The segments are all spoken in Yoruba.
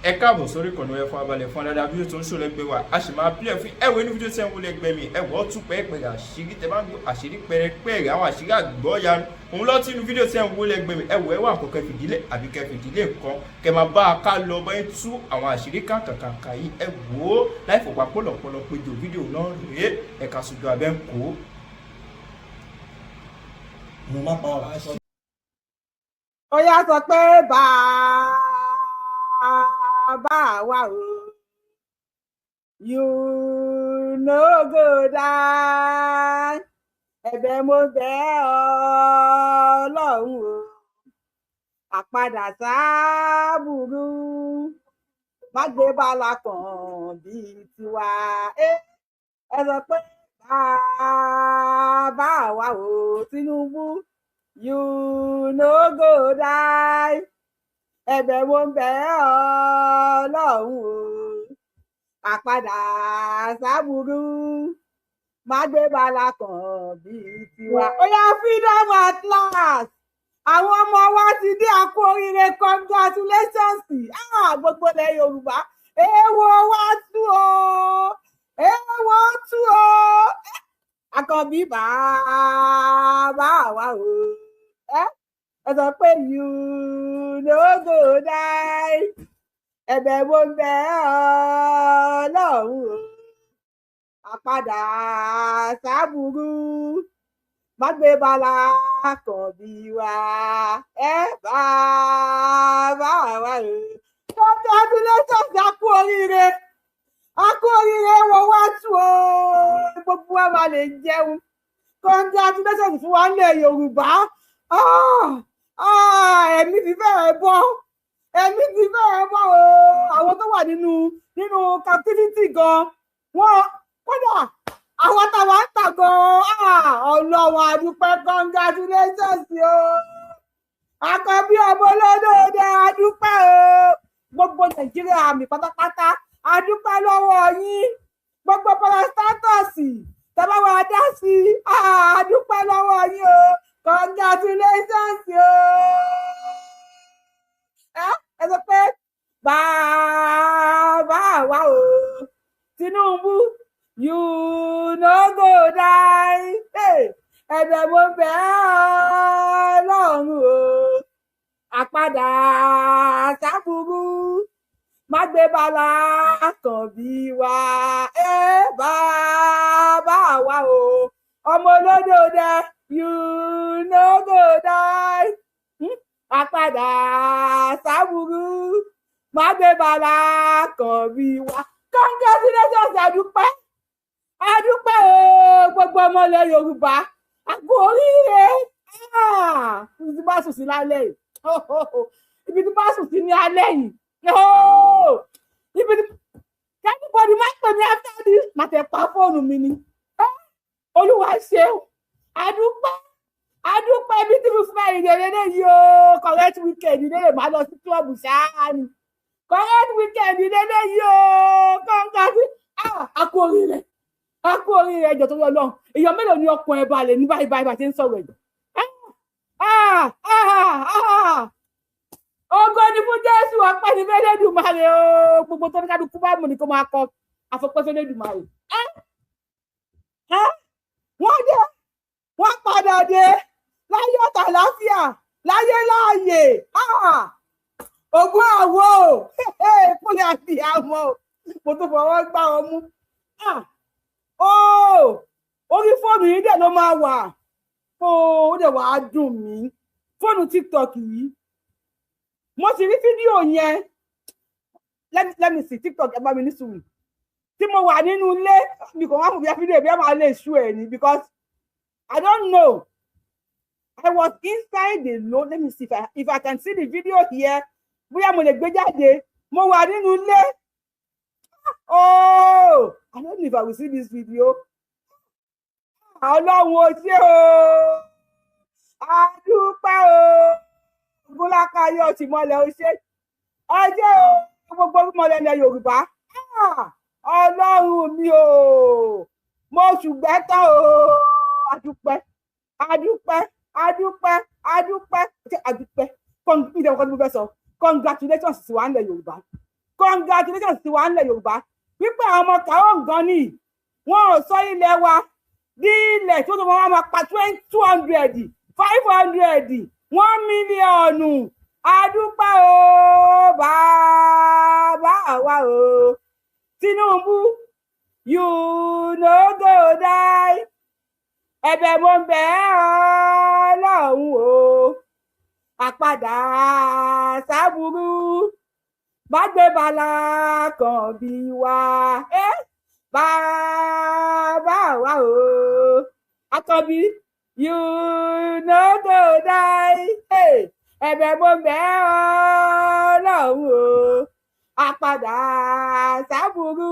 Ẹ káàbọ̀ sórí ìkànnì ẹ̀fọn abalẹ̀ fún dáadáa. Fídíò tó ń ṣò lẹ́gbẹ̀ẹ́ wa, a sì máa pílẹ̀ fún ẹ̀wọ̀ inú fídíò tí ẹ̀ ń wò lẹ́gbẹ̀ẹ́ mi. Ẹ̀wọ̀ tún pẹ́ẹ́pẹ́rẹ́ àṣírí tẹ bá ń gbọ́, àṣírí pẹ́rẹpẹ́rẹ́, àwọn àṣírí àgbọ́yanu òun lọ́tí inú fídíò tí ẹ̀ ń wò lẹ́gbẹ̀ẹ́ mi. Ẹ̀wọ̀ ẹ̀wà nǹkan kẹ́ fìdílé àbí kẹ́ fìdílé nǹkan kẹ́ máa bá a ká lọ bọ́ ẹ̀ tú àwọn àṣírí kàǹkàǹkà yìí. Ẹ wò ó láì fòpá pọ̀lọpọ̀lọ péjọ. Fídíò náà rèé, ẹ̀ka sojú abẹ́ ń kó. Mo má pa ọ. Ó yá, sọ pé bàbá wa o, you no go die. Ẹ̀bẹ̀ mo bẹ̀ ọ́ Ọlọ́run o, àpadà sábùrú má gbé bala kàn bíi tiwa. Ẹ sọ pé bàbá wa o, Tinubu, you no go die. Ẹ̀bẹ̀ mo bẹ̀ ọ́ Ọlọ́run o, àpadà sábúrú má gbé bala kàn bíi tiwa. Ó yá, freedom at last! Àwọn ọmọ wa ti dé. A kú oríire, congratulations! Ah, gbogbo ilẹ̀ Yorùbá, èèwọ̀ wa tú o, èèwọ̀ tú o. Àkànbí bàbá wa o, ẹ sọ pé you no go die. Ẹ̀bẹ̀ mo bẹ̀ ọ́ Ọlọ́run o, àpadà sábúrú má gbé bala kàn bí wa. Ẹ bàbá wa o, congratulations! A kú oríire, a kú oríire. Wọ́n wá tú o, gbogbo wa máa lè jẹun. Congratulations fún wa nílẹ̀ Yorùbá. Ẹ̀mí ti fẹ́ẹ̀ bọ́, ẹ̀mí ti fẹ́ẹ̀ bọ́ o. Àwọn tó wà nínú captivity gan, wọ́n kódà àwọn táwa ń tà gan. Ọlọ́run, àdúpẹ́! Congratulations o, àkọ́bí ọmọ olódòdó, àdúpẹ́ o. Gbogbo Nàìjíríà àmì pátápátá, àdúpẹ́ lọ́wọ́ yín. Gbogbo parastatals tẹ́lá wa dá sí, àdúpẹ́ lọ́wọ́ yín o. Congratulations o. Ẹ sọ pé bàbá wa o, Tinubu, you no go die. Ẹ̀bẹ̀ mo bẹ̀ ọ́ lọ́run o, àpadà sábúrú má gbé bala kàn bí wa. Ẹ bàbá wa o, ọmọ olódò dẹ, you no go die. Àpadà sábúrú má gbé bala kàn bí wa. Congratulations! Àdúpẹ́, àdúpẹ́ o. Gbogbo ọmọ ilẹ̀ Yorùbá, a kú oríire. Ibi tí bá sùn sí lálẹ́ yìí, ibi tí bá sùn sí ní alẹ́ yìí, ibi tí anybody má pè mí after this, má tẹ pa fóònù mi ni. Olúwa ṣe, àdúpẹ́, àdúpẹ́. Ibi tí mo fẹ́ ìrìn yìí o, correct weekend lè má lọ sí club ṣáá ni. Correct weekend lélẹ̀ yìí o. Kọ́ńtà a kú oríire, a kú oríire. Ẹjọ́ tó yọ lọ́hùn, èèyàn mélòó ni ọkàn ẹ̀ balẹ̀ ní báyìí báyìí bá ṣe ń sọ̀rọ̀ ẹ̀jọ̀? Ògo ni fún Jésù, ọpẹ́ ní f'Ẹlẹ́dùmarè o. Gbogbo tó ní kálukú bá mú ni kó máa kọ àfọpẹ́ f'Ẹlẹ́dùmarè. Wọ́n dé, wọ́n padà dé láyé tàlàáfíà, láyé láàyè. Ogún àwọ̀ kúnlẹ̀ àti àmọ́ mo tún fọwọ́ gbá wọn mú. Orí fóònù yìí dẹ̀ ló máa wà, ó dẹ̀ wàá dùn mí. Fóònù TikTok yìí, mo sì rí fídíò yẹn. Let me see TikTok. Ẹ bá mi ní sùúrù. Tí mo wà nínú ilé mi, kò wá fún bí fídíò bí ẹ máa lè ṣú ẹ ní, because I don't know, I was inside the load. Let me see if I can see the video here, bóyá mo lè gbé jáde. Mo wà nínú ilé. Oh, I don't know if I will see this video. Ọlọ́run ò ṣe o, àdúpẹ́ o. Gúnlákàyọ̀ tìmọ̀lẹ̀ ò ṣe ọjọ́ o. Gbogbo mọ̀lẹ́ ilẹ̀ Yorùbá, Ọlọ́run mi o, mo ṣùgbẹ́ tán o. Àdúpẹ́, àdúpẹ́, àdúpẹ́, àdúpẹ́, àdúpẹ́. Ìdẹ̀wọ̀n kan tí mo fẹ́ sọ, congratulations sí wa nílẹ̀ Yorùbá. Congratulations ti wà nílẹ̀ Yorùbá wípé àwọn ọmọ kàó gan ni wọn ò sọ ilẹ̀ wa ní ilẹ̀ tó tó wọn máa pa 200, 500, 1 million. Adúpẹ́ o, bàbá wa o. Tinubu, you no go die. Ẹ̀bẹ̀ mo ń bẹ̀ ọ́ lọ́hùn o, àpadà sábúrú má gbé bala kan bí wa, bàbá wa o. Àkànbí, you no go die. Ẹ̀bẹ̀ mo ń bẹ̀ ọ́ lọ́hùn o, àpadà sábúrú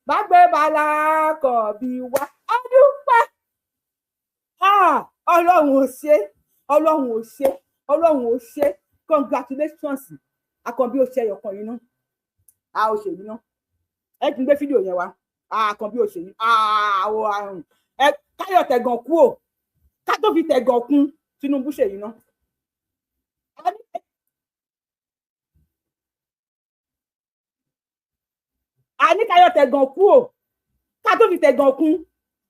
má gbé bala kan bí wa. Adúpẹ́, Ọlọ́run ò ṣe, Ọlọ́run ò ṣe, Ọlọ́run ò ṣe. Congratulations, Àkànbí. Ó ṣe ẹyọkan yìí ná, a ò ṣèyí ná. Ẹ kì í gbé fídíò yẹn wá. Àkànbí ò ṣèyí àwọn àrùn ẹ káyọ̀ tẹ̀gàn kú ò ká tó fi tẹ̀gàn kún. Tinubu ṣèyí ná. Àní káyọ̀ tẹ̀gàn kú ò ká tó fi tẹ̀gàn kún.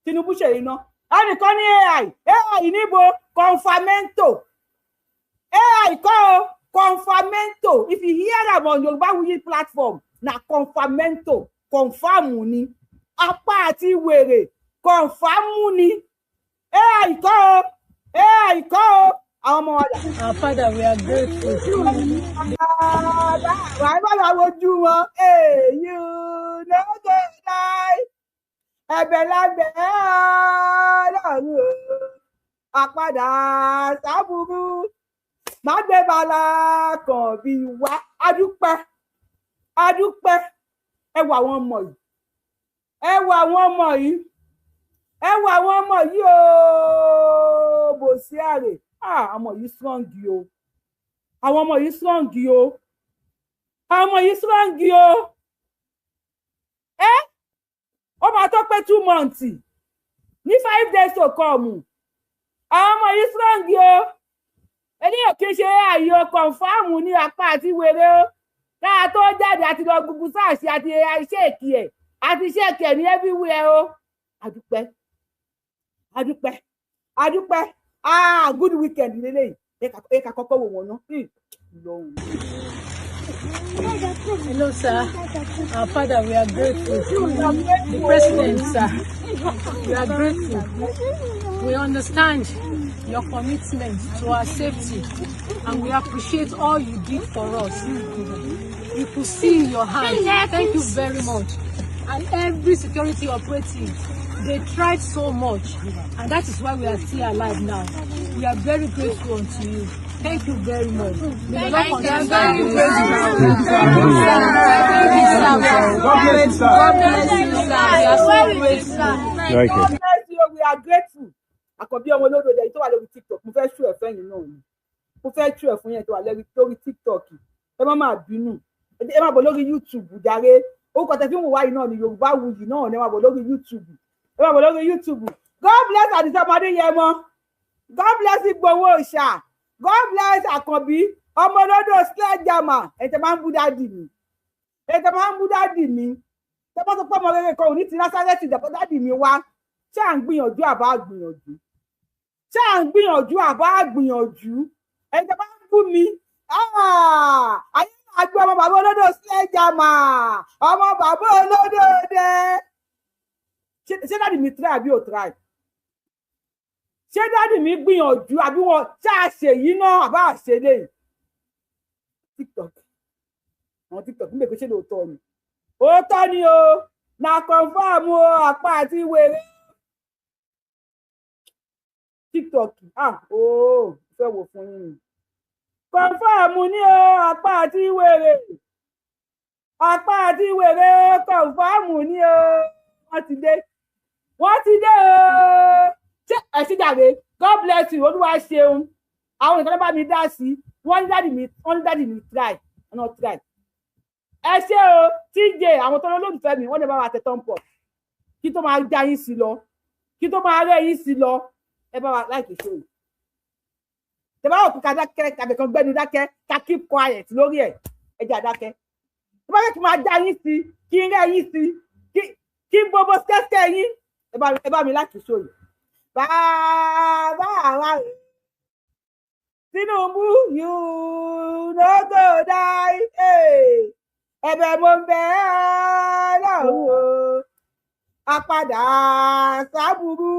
Tinubu ṣèyí ná. Ẹnìkan ní AI. AI níbo? Confirmento. AI kọ́ o, confirmento. If you hear am on Yorùbáwùyí platform, na confirmento, confirm ni. Apá àti wèrè, confirm ni. AI kọ́ o, AI kọ́ o. Àwọn ọmọ wa dà. Our Father, we are grateful. Wàá bá wa wojú wọn. You no go die. Ẹ̀bẹ̀ lábẹ́ Ọlọ́run o, àpadà sábúrú má gbé bala kan bí wá. Adúpẹ́, adúpẹ́. Ẹ wo àwọn ọmọ yìí, ẹ wo àwọn ọmọ yìí, ẹ wo àwọn ọmọ yìí ooo. Bò sí àrè, ọmọ yìí strong o, àwọn ọmọ yìí strong o, àwọn ọmọ yìí strong o. Ẹ ó máa tó pé 2 months ní 5 days to come. Àwọn ọmọ yìí strong o. Eléyìí kì í ṣe ààyè, confirm ní apá àti wèrè o. Káà tó jáde àti lọ gbogbo sáàsì àti check ẹ̀, àti check ẹ̀ ní everywhere o. Adúpẹ́, adúpẹ́, adúpẹ́. Ah, good weekend lélẹ́yìí. Ẹ ká kọ́kọ́ wò wọ́n ná lọ́hùn. Hello, sir. Our Father, we are grateful. The President, sir, we are grateful. We understand your commitment to our safety and we appreciate all you did for us. We could see your hand. Thank you very much. And every security operative, they tried so much, and that is why we are still alive now. We are very grateful unto you. Thank you very much. May the Lord continue to bless you. Thank you, sir. God bless you, sir. God bless you, sir. We are so grateful. Thank you. God bless you. We are grateful. Àkànbí ọmọ olódò dẹ̀ tó wà lórí TikTok, mo fẹ́ ṣú ẹ̀fẹ́ yìí náà ni. Mo fẹ́ ṣú ẹ̀ fún yẹn tó wà lórí TikTok. Ẹ má máa bínú. Ẹ má bọ̀ lórí YouTube jàre. Orúkọ tẹ fi ń wò wáyìí náà ni Yorùbáwùyí náà ni. Ẹ má bọ̀ lórí YouTube. Ẹ má bọ̀ lórí YouTube. God bless Àdìsá ọmọdé yẹn mọ́. God bless Ìgbòho Òòṣà. God bless Àkànbí ọmọ olódò sledgehammer. Ẹ tẹ máa ń bú daddy mi. Ẹ tẹ máa ń bú daddy mi. Tẹ bá tó pọ̀ ọmọ rere kan ò ní ti Násárẹ́tì dàpọ̀ daddy mi wá. Ṣé à ń gbìyànjú àbá gbìyànjú? Ṣé à ń gbìyànjú àbá gbìyànjú? Ẹ tẹ máa ń bú mi. Ayé máa gbé ọmọ bàbá olódò sledgehammer. Ọmọ bàbá olódò dẹ. Ṣé daddy mi try àbí ò try? Ṣé daddy mi gbìyànjú àbí wọn ṣá ṣe yìí náà àbá ṣe lè? TikTok, àwọn TikTok ń bè pé ṣé lóòótọ́ ni? Òótọ́ ni o, na confirm o, àpá àti wèrè. TikTok, ah ooo, fẹ́ wò fún yín ni. Confirm ni o, àpá àti wèrè, àpá àti wèrè, confirm ni o. Wọ́n ti dé, wọ́n ti dé o. Ṣé ẹ ṣe jàre? God bless you. Olúwa ṣeun. Àwọn nǹkan tó bá mi dá sí, wọ́n ní daddy mi, wọ́n ní daddy mi try, wọ́n náà try. Ẹ ṣé o, TJ. Àwọn tó lólùfẹ́ mi, wọ́n ní bá wa tẹ thumb up kí tó máa já yín sí lọ, kí tó máa rẹ́ yín sí lọ. Ẹ bá wa like show yìí. Tẹ bá wò pé ká dákẹ́, kàbẹ̀ kan gbẹ́nu dákẹ́, ká keep quiet lórí ẹ̀, ẹ jẹ́ àdákẹ́. Tẹ Tó bá fẹ́ kí n máa já yín sí, kí n rẹ́ yín sí, kí n gbogbo skẹ́skẹ́ yín, ẹ bá mi like show yìí. Bàbá àwa Tinubu, you no go die. Ẹ̀bẹ̀ mo ń bẹ̀ ẹ́ lọ́hùn o, àpadà sábúrú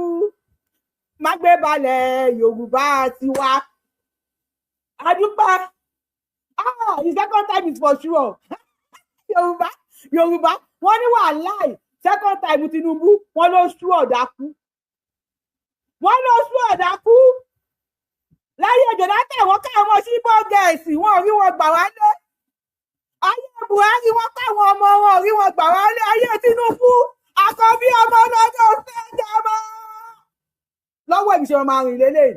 má gbé balẹ̀ Yorùbá tiwa. Adúpẹ́. Ah, the second time is for sure. Yorùbá, Yorùbá, wọ́n ní wàhálà. Second time Tinubu, wọ́n ló sú ọ̀dà kú, wọ́n ló sú ọ̀dà kú. Láyé Jonathan, wọ́n káwọn sí bọ́gẹ̀ẹ́sì, wọn ò rí wọn gbà wálé. Ayé Buhari, wọ́n káwọn ọmọ wọn, ò rí wọn gbà wálé. Ayé Tinubu, àkọ́bí ọmọ lọ́jọ́ fẹ́ jọmọ lọ́wọ́ ìṣe wọn máa rìn lélẹ̀.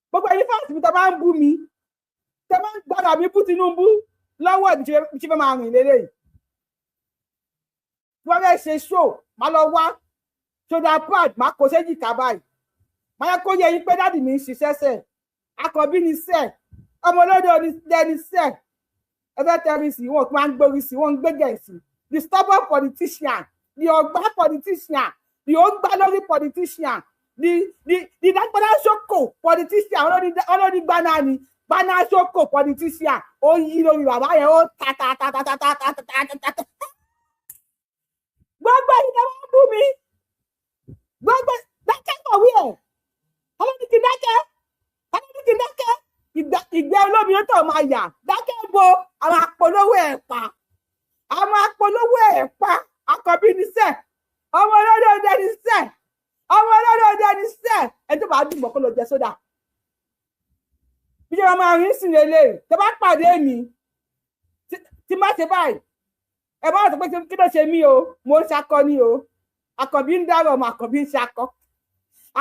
Gbogbo ẹ̀yin fans mi tẹ́ máa ń bú mi, tẹ́ máa ń gbọ́dọ̀ mi bú Tinubu, lọ́wọ́ ìṣe fẹ́ máa rìn lélẹ̀. Tí wọ́n fẹ́ ṣe show, máa lọ wá shoulder pad, máa kó séjìká báyìí, máa yẹ kó yẹ yín pé daddy mi ń ṣiṣẹ́ sẹ̀, àkọ́bí ni sẹ̀, ọmọ olódò ni sẹ̀. Ẹ fẹ́ tẹ́rí sí wọn, máa ń gbórí sí wọn, ń gbégẹ̀ sí. The stubborn politician, the ọgbà politician, the ògbà lórí politician, the dágbádá ṣoko politician, olórí gbaná ni, gbaná ṣoko politician. Ó yí lórí bàbá yẹn, ó ta ta ta ta ta ta ta ta ta ta. Gbogbo ẹ̀yin tẹ́ wọ́n bú mi, gbogbo dákẹ́ kọ̀wé ẹ̀, ọlọ́ni kì í dákẹ́, ọlọ́ni kì í dákẹ́. Ìgbẹ́ olómi tó máa yà dákẹ́ bo. Àwọn apolówó ẹ̀ pa, àwọn apolówó ẹ̀ pa. Àkọ́bí ní sẹ́, ọmọ olódò ọdẹ ní sẹ́, ọmọ olódò ọdẹ ní sẹ́. Ẹni tó bá dùn mọ́, kó lọ jẹ sódà. Bí ṣe máa rìn sí lélẹ̀, tó bá pàdé mi, tí má ṣe báyìí, ẹ bá sọ pé kí ló ṣe mí o. Mo ń ṣakọ ni o. Àkọ́bí ń dára, ọmọ àkọ́bí ń ṣakọ,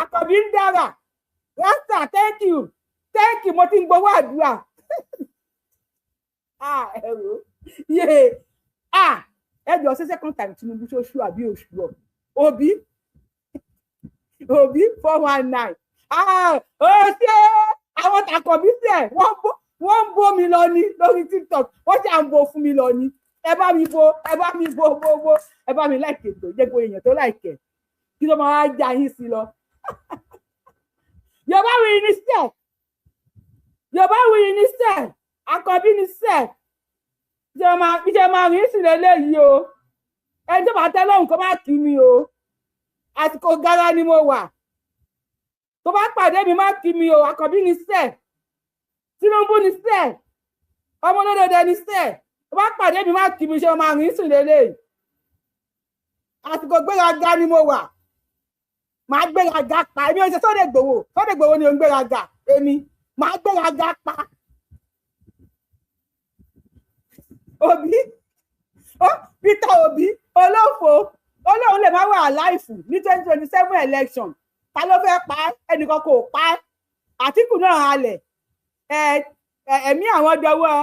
àkọ́bí ń dára. Rasta, thank you, thank you. Mo ti ń gbowó àdúrà. Ah, ẹ wò yé. Ah, ẹ jọ ṣe, second time Tinubu, ṣoṣù àbí oṣù ọ? Obi, Obi 419. Ah, ó ṣe àwọn tàkọ̀bí sẹ̀, wọ́n ń bó mi lọ ní lórí TikTok. Wọ́n ṣe à ń bo fún mi lọ ní. Ẹ bá mi bo, ẹ bá mi bo bo bo. Ẹ bá mi like ètò, jẹ́ kó èèyàn tó like ẹ̀ kí ló máa já yín sí lọ. Yorùbá wuyì ní sẹ̀, Yorùbá wuyì ní sẹ̀, àkọ́bí ní sẹ̀. Ìṣe máa rìn sí lélẹ́yìí o. Ẹni tó bá tẹ́ lọ́hùn, kó má kí mi o. Àsìkò gara ni mo wà. Tó bá pàdé mi, má kí mi o. Àkọ́bí ní sẹ̀, Tinubu ní sẹ̀, ọmọ olódòdó ní sẹ̀. Tó bá pàdé mi, má kí mi. Ṣe máa rìn sí lélẹ́yìí. Àsìkò gbéraga ni mo wà, màá gbéraga pa. Èmi ò ṣe Sunday Igboho. Sunday Igboho ni ò ń gbéraga, èmi màá gbéraga pa. Obi ó, Peter Obi olófo, olóhùn lè má wà láìfù ní 2027 election. Ta ló fẹ́ pa? Ẹnìkan kò pa. Àtìkù náà halẹ̀ ẹ̀mí àwọn dọwọ́,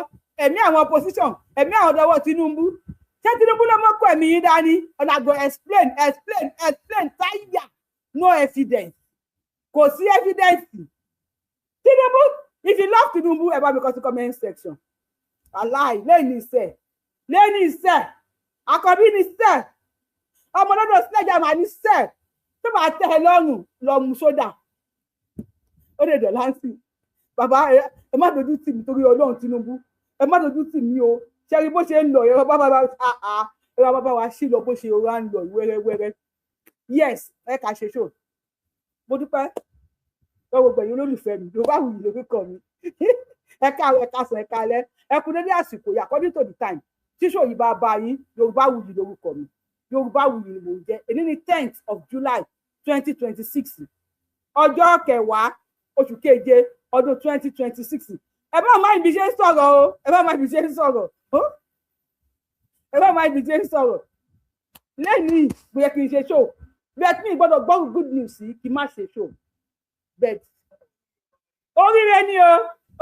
ẹ̀mí àwọn opposition, ẹ̀mí àwọn dọwọ́ Tinubu. Ṣé Tinubu ló mọ́kọ́ ẹ̀mí yín dání? Ọ̀nà àgọ́ explain, explain, explain táyà. No evidence, kò sí evidence. Tinubu, if you love Tinubu, ẹ bá mi kọ sí comment section. Aláì lẹ́yìn iṣẹ́, lẹ́yìn iṣẹ́, àkọ́bí ni sẹ́, ọmọ lọ́dọ̀ sílẹ̀jà máa ní sẹ́. Tó bá tẹ́ ẹ lọ́rùn, lọ mu sódà. Ó lè dọ̀ láǹsì. Bàbá, ẹ má dojú tì mí torí Ọlọ́run. Tinubu, ẹ má dojú tì mí o. Ṣe rí bó ṣe ń lọ? Ẹ bá bá ẹ bá bá wa sí lọ bó ṣe rọra ń lọ wẹ́rẹ́wẹ́rẹ́. Yes, ẹ kà ṣe ṣò. Mo dúpẹ́ lọ́wọ́ gbogbo ẹ̀yin olólùfẹ́ mi. Yorùbá Wuyì lórúkọ mi. Ẹ káàárọ̀, ẹ káàsán, ẹ káalẹ́, ẹ kú dédé àsìkò yìí, according to the time tíṣò yìí bá bá yín. Yorùbá Wuyì lórúkọ mi, Yorùbá Wuyì ni mò ń jẹ́. Èní ní 10th of July 2026, ọjọ́ kẹwàá oṣù keje ọdún 2026. Ẹ bá má ibi ṣe ń sọ̀rọ̀ o, ẹ bá má ibi ṣe ń sọ̀rọ̀ o, ẹ bá má ibi ṣe ń sọ̀rọ̀ lẹ́yìn. Bóyá kí n ṣe show, bẹ́ẹ̀ mi gbọ́dọ̀ gbọ́ good news sí kí n má ṣe show. But oríire ni o,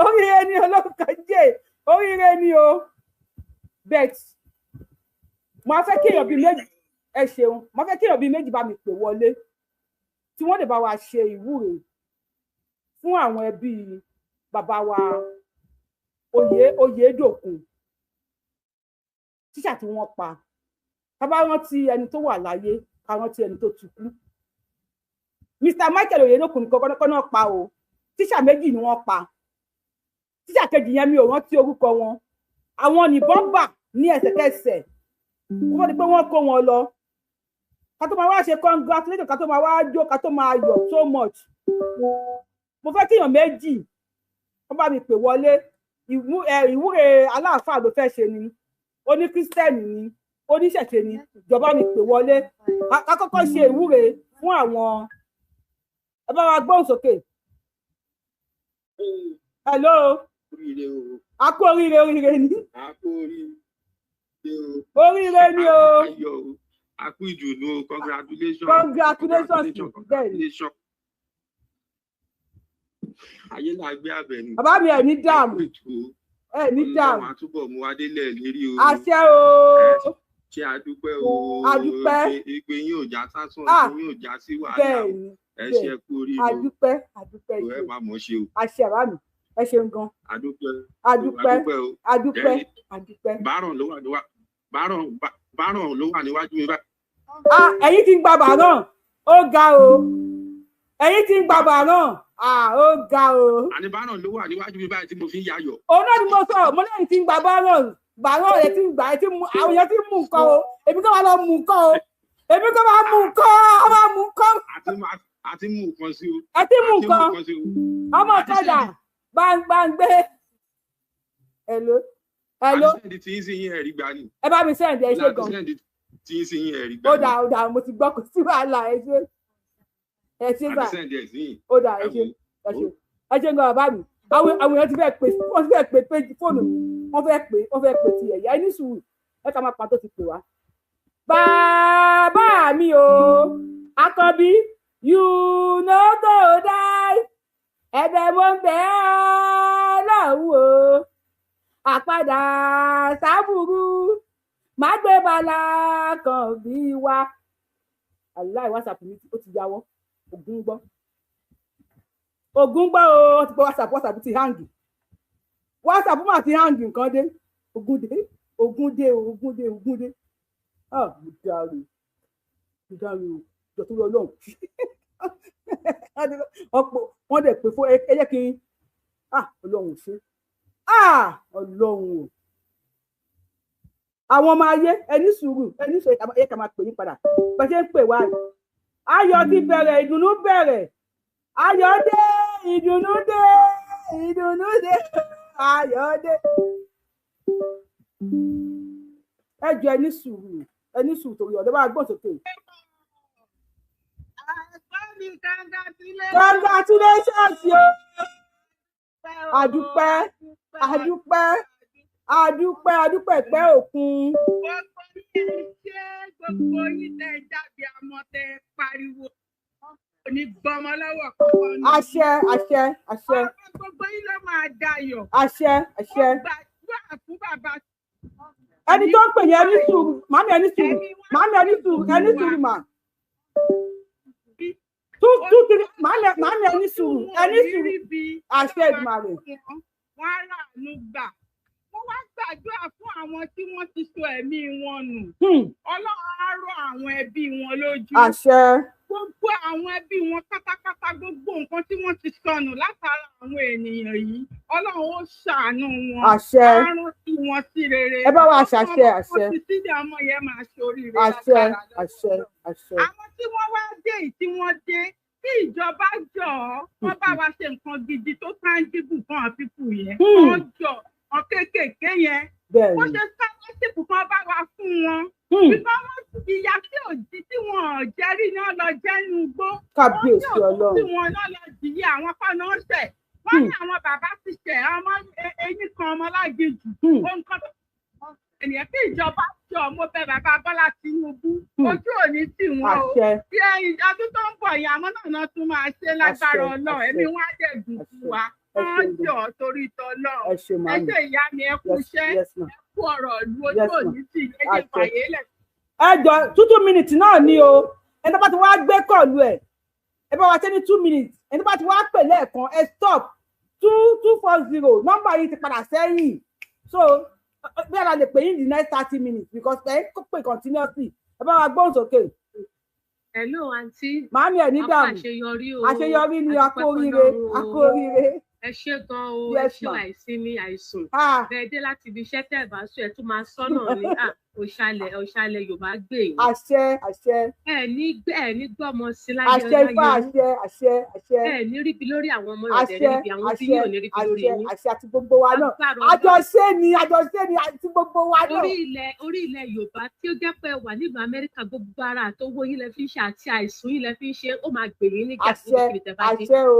oríire ni o, lórúkọ jẹ́ oríire ni o. But mo fẹ́ kí èèyàn bíi méjì, ẹ ṣeun, mo fẹ́ kí èèyàn bíi méjì bá mi pè wọlé, tí wọ́n lè bá wa ṣe ìwúre fún àwọn ẹbí bàbá wa Oyèdòkun. Tí Tíṣà tí wọ́n pa, ká bá rántí ẹni tó wà láyé, ká rántí ẹni tó ti kú. Mr Michael Oyedokun kọ́kọ́ náà pa o. Tíṣà méjì ni wọ́n pa. Tíṣà kejì yẹn, mi ò rántí orúkọ wọn. Àwọn nìbọn bà ní ẹsẹ̀kẹsẹ̀ kó wọ́n di pé wọ́n kó wọn lọ. Ká tó máa wá ṣe congratulation, ká tó máa wá jó, ká tó máa yọ̀ so much, mo fẹ́ kíyàn méjì wọ́n bá mi pè wọlé. Ìwúre aláàfáà ló fẹ́ ṣe ni, oní Christian ni, oníṣẹ̀ṣe ni, ìjọba mi pè wọlé, ká kọ́kọ́ ṣe ìwúre fún àwọn. Ẹ bá wa gbóhùn sókè. Hello. Oríire o. A kú oríire, oríire ni. A kú oríire o. Oríire ni o. Ayọ̀ o, a kú ìdùnnú o. Congratulations. Congratulations. Bẹ́ẹ̀ni. Congratulations. Ayé là gbé abẹ ni. Bàbá mi, ẹ ní dààmú, ẹ ní dààmú. Ọlọ́run àtúbọ̀ mú adélẹ̀ lérí o. Àṣẹ o. Ṣé a dúpẹ́ o. A dúpẹ́. Ìpè yín ò já sásán, Ah. ìpè yín ò já sí wàhálà o. Bẹ́ẹ̀ni. Ẹ ṣe, kú oríire o. Adúpẹ́, adúpẹ́. Ẹ máa mọ̀ ṣe o. Àṣẹ, bàbá mi, ẹ ṣeun gan. A dúpẹ́. Adúpẹ́. A dúpẹ́ o. Adúpẹ́, adúpẹ́. Báràn ló wà níwá báràn báràn ló wà níwájú mi báyìí. Ah, ẹ̀yin tí ń gba bàrán, ó ga o. Ẹ̀yin tí ń gba bàrán, ah, ó ga o. Àní báràn ló wà níwájú mi báyìí tí mo fi ń yayọ̀. Òun náà ni mo sọ, mo lẹ́yìn tí ń gba bàrán, bàrán rẹ̀ tí ń gbà ẹ tí mú. Àwọn èèyàn tí ń mú nǹkan o. Èmi kọ́ máa lọ mú nǹkan o, èmi kọ́ máa mú nǹkan, ọ máa mú nǹkan. Àti mú nǹkan sí o. Ẹ ti mú Àti mú nǹkan. nǹkan sí o. Ọmọ ọ̀kadà gbàngbàngbé. Hello, hello. Àti send tí ń sí yín, ẹ̀rí gbà ni. Ẹ bá mi send, ẹ ṣe Láti gan. send tí ń sí yín, ẹ̀rí gbà Ó ni. dà, ó dà, mo ti gbọ́, kò sí wàhálà. Ẹ ṣe, ẹ ṣe Àti gbà. send ẹ̀ sí yín. Ó dà, ẹ ṣe, ẹ ṣe, ẹ ṣe gan. Bàbá mi, àwọn èèyàn ti fẹ́ pè, wọ́n ti fẹ́ pè péjì fóònù mi, wọ́n fẹ́ pè, wọ́n fẹ́ pè tiẹ̀ yá. Ẹ ní sùúrù, ẹ ká máa pa tó ti pè wá. Bàbá mi o, Àkànbí, you no go die. Ẹ̀bẹ̀ mo ń bẹ̀ ọ́ lọ́hùn o, àpadà sábúrú má gbé bala kan bí wa. Aláì, WhatsApp mi ó ti yáwọ́. Ògún gbọ́, ògún gbọ́ o. Ó ti gbọ́ WhatsApp, WhatsApp ti hang, WhatsApp mà ti hang. Nǹkan dé, ògún dé, ògún dé o, ògún dé, ògún dé. Ah, mo dáre, mo dáre o. Jọ tó lọ lọ́hùn, ọ̀pọ̀ wọ́n dẹ̀ pé fún ẹ. Jẹ́ kí n, ah, Ọlọ́run ò ṣe, ah, Ọlọ́run o. Àwọn ọmọ ayé, ẹ ní sùúrù, ẹ ní sùúrù. Ẹ ká máa pè yín padà bẹ́ẹ̀ ṣe ń pè wá yìí. Ayọ̀ ti bẹ̀rẹ̀, ìdùnnú bẹ̀rẹ̀, ayọ̀ dé, ìdùnnú dé, ìdùnnú dé, ayọ̀ dé. Ẹ jọ̀ọ́, ẹ ní sùúrù, ẹ ní sùúrù torí ọ̀dọ́ bá gbọ́n sókè. Congratulations yo. Àdúpẹ́, àdúpẹ́, àdúpẹ́, àdúpẹ́ pẹ́ òkun. Gbogbo yín, ṣé gbogbo yín tẹ jáde àmọ́ tẹ pariwo kò ní gbọmọ lọ́wọ́ kankan ní. Àṣẹ, àṣẹ, àṣẹ. Ọ̀rọ̀ gbogbo yín ló máa dayọ̀. Àṣẹ, àṣẹ. Mo gbàdúrà fún bàbá. Ẹni tó ń pè yẹn, ẹni sùúrù. Màmí, ẹni sùúrù. Màmí, ẹni sùúrù, ẹni sùúrù mà. Two, two, three. Màmí, màmí, ẹni sùúrù, ẹni sùúrù. Àṣẹ Èdùmàrè. Wọ́n á ràánú gbà. Mo wá gbàdúrà fún àwọn tí wọ́n ti sọ ẹ̀mí wọn nù. Ọlọ́run á rọ àwọn ẹbí wọn lójú. Àṣẹ. Gbogbo àwọn ẹbí wọn pátápátá, gbogbo nǹkan tí wọ́n ti sọnù látara àwọn ènìyàn yìí, Ọlọ́run ó ṣàánú wọn. Àṣẹ. Á rántí wọn sí rere. Ẹ bá wa ṣàṣẹ, àṣẹ. Ọmọ tí sílẹ̀ ọmọ yẹn máa ṣoríire Àṣẹ. lágbára lọ́wọ́. Àṣẹ, àṣẹ. Àwọn tí wọ́n wá dé yìí tí wọ́n dé, kí ìjọba jọ ọ́, wọ́n bá wa ṣe nǹkan gidi tó tangible fún àwọn people yẹn. Wọ́n jọ wọn kéékèèké yẹn, wọ́n ṣe scholarship kan bá wa fún wọn. Bíkọ́ wọ́n ìyá tí ò jí tí wọn ò jẹ́rí náà lọ jẹ́ inú igbó. Kábíyèsí Wọ́n tí ò Ọlọ́run. tí wọn náà lọ jìyà, àwọn kan náà ṣẹ̀. Wọ́n ní àwọn bàbá ti ṣẹ̀ ọmọ eyín kan ọmọ láginjù. Ohun kan tó ènìyàn kí ìjọba jọ, mo bẹ̀ bàbá Bọ́lá Tinubu, ojú òní tì wọ́n o. Àṣẹ. Bí ẹyin ọdún tó ń bọ̀ yìí, àmọ́ náà tún máa ṣe lágbára Àṣẹ, Ọlọ́run. àṣẹ. Ẹ̀mí wọn á dẹ̀ dùn fún wa. Ẹ Wọ́n ṣeun. jọ torí tọlọ́run. Ẹ ṣe, Ẹ màmí. ṣe, ìyá mi, ẹ kú Yes, iṣẹ́, yes, ma. ẹ kú ọ̀rọ̀ ìlú, ojú Yes, ma. òní tì ẹ jẹ́ Àṣẹ. fàyè lẹ̀. Ẹ jọ, two two minutes náà ni o. Ẹni tó bá ti wá gbé call ẹ, ẹ bá wa ṣe ní 2 minutes. Ẹni tó bá ti wá pè lẹ́ẹ̀kan, ẹ stop. 2240 nọ́mbà yìí ti padà sẹ́yìn, so Bí ara lè pè yín the next 30 minutes, because ẹ ń pè continuously. Ẹ bá wa gbóhùn sókè. Hello, aunty. Màámi, ẹ̀ ní dààmú. Àṣeyọrí o. Àṣeyọrí ni, a kú oríire, a kú oríire. Ẹ ṣé gan o, ẹ ṣé. Àìsinmi àìsùn bẹ́ẹ̀ dé láti ibi iṣẹ́, tẹ́ ẹ bá sùn, ẹ tún máa sọ́nà ní òṣàlẹ̀ òṣàlẹ̀ Yorùbá gbè yín. Àṣẹ, àṣẹ. Ẹ ní gbọ́mọ sí láyé. Àṣẹ ifá, àṣẹ, àṣẹ, àṣẹ. Ẹ ní ríbi lórí àwọn ọmọ rẹ, ríbi àwọn tí yóò ní ríbi lórí yín. Àṣẹ, àti gbogbo wa náà. Àjọṣe ni, àjọṣe ni, àti gbogbo wa náà. Orí ilẹ̀ Yorùbá tí ó jẹ́ pé wà nílùú Amẹ́ríkà, gbogbo ara àtọwọ́ yín lẹ fi ń ṣe àti àìsùn yín lẹ fi ń ṣe, ó máa gbè yín níjà. Àṣẹ, àṣẹ o,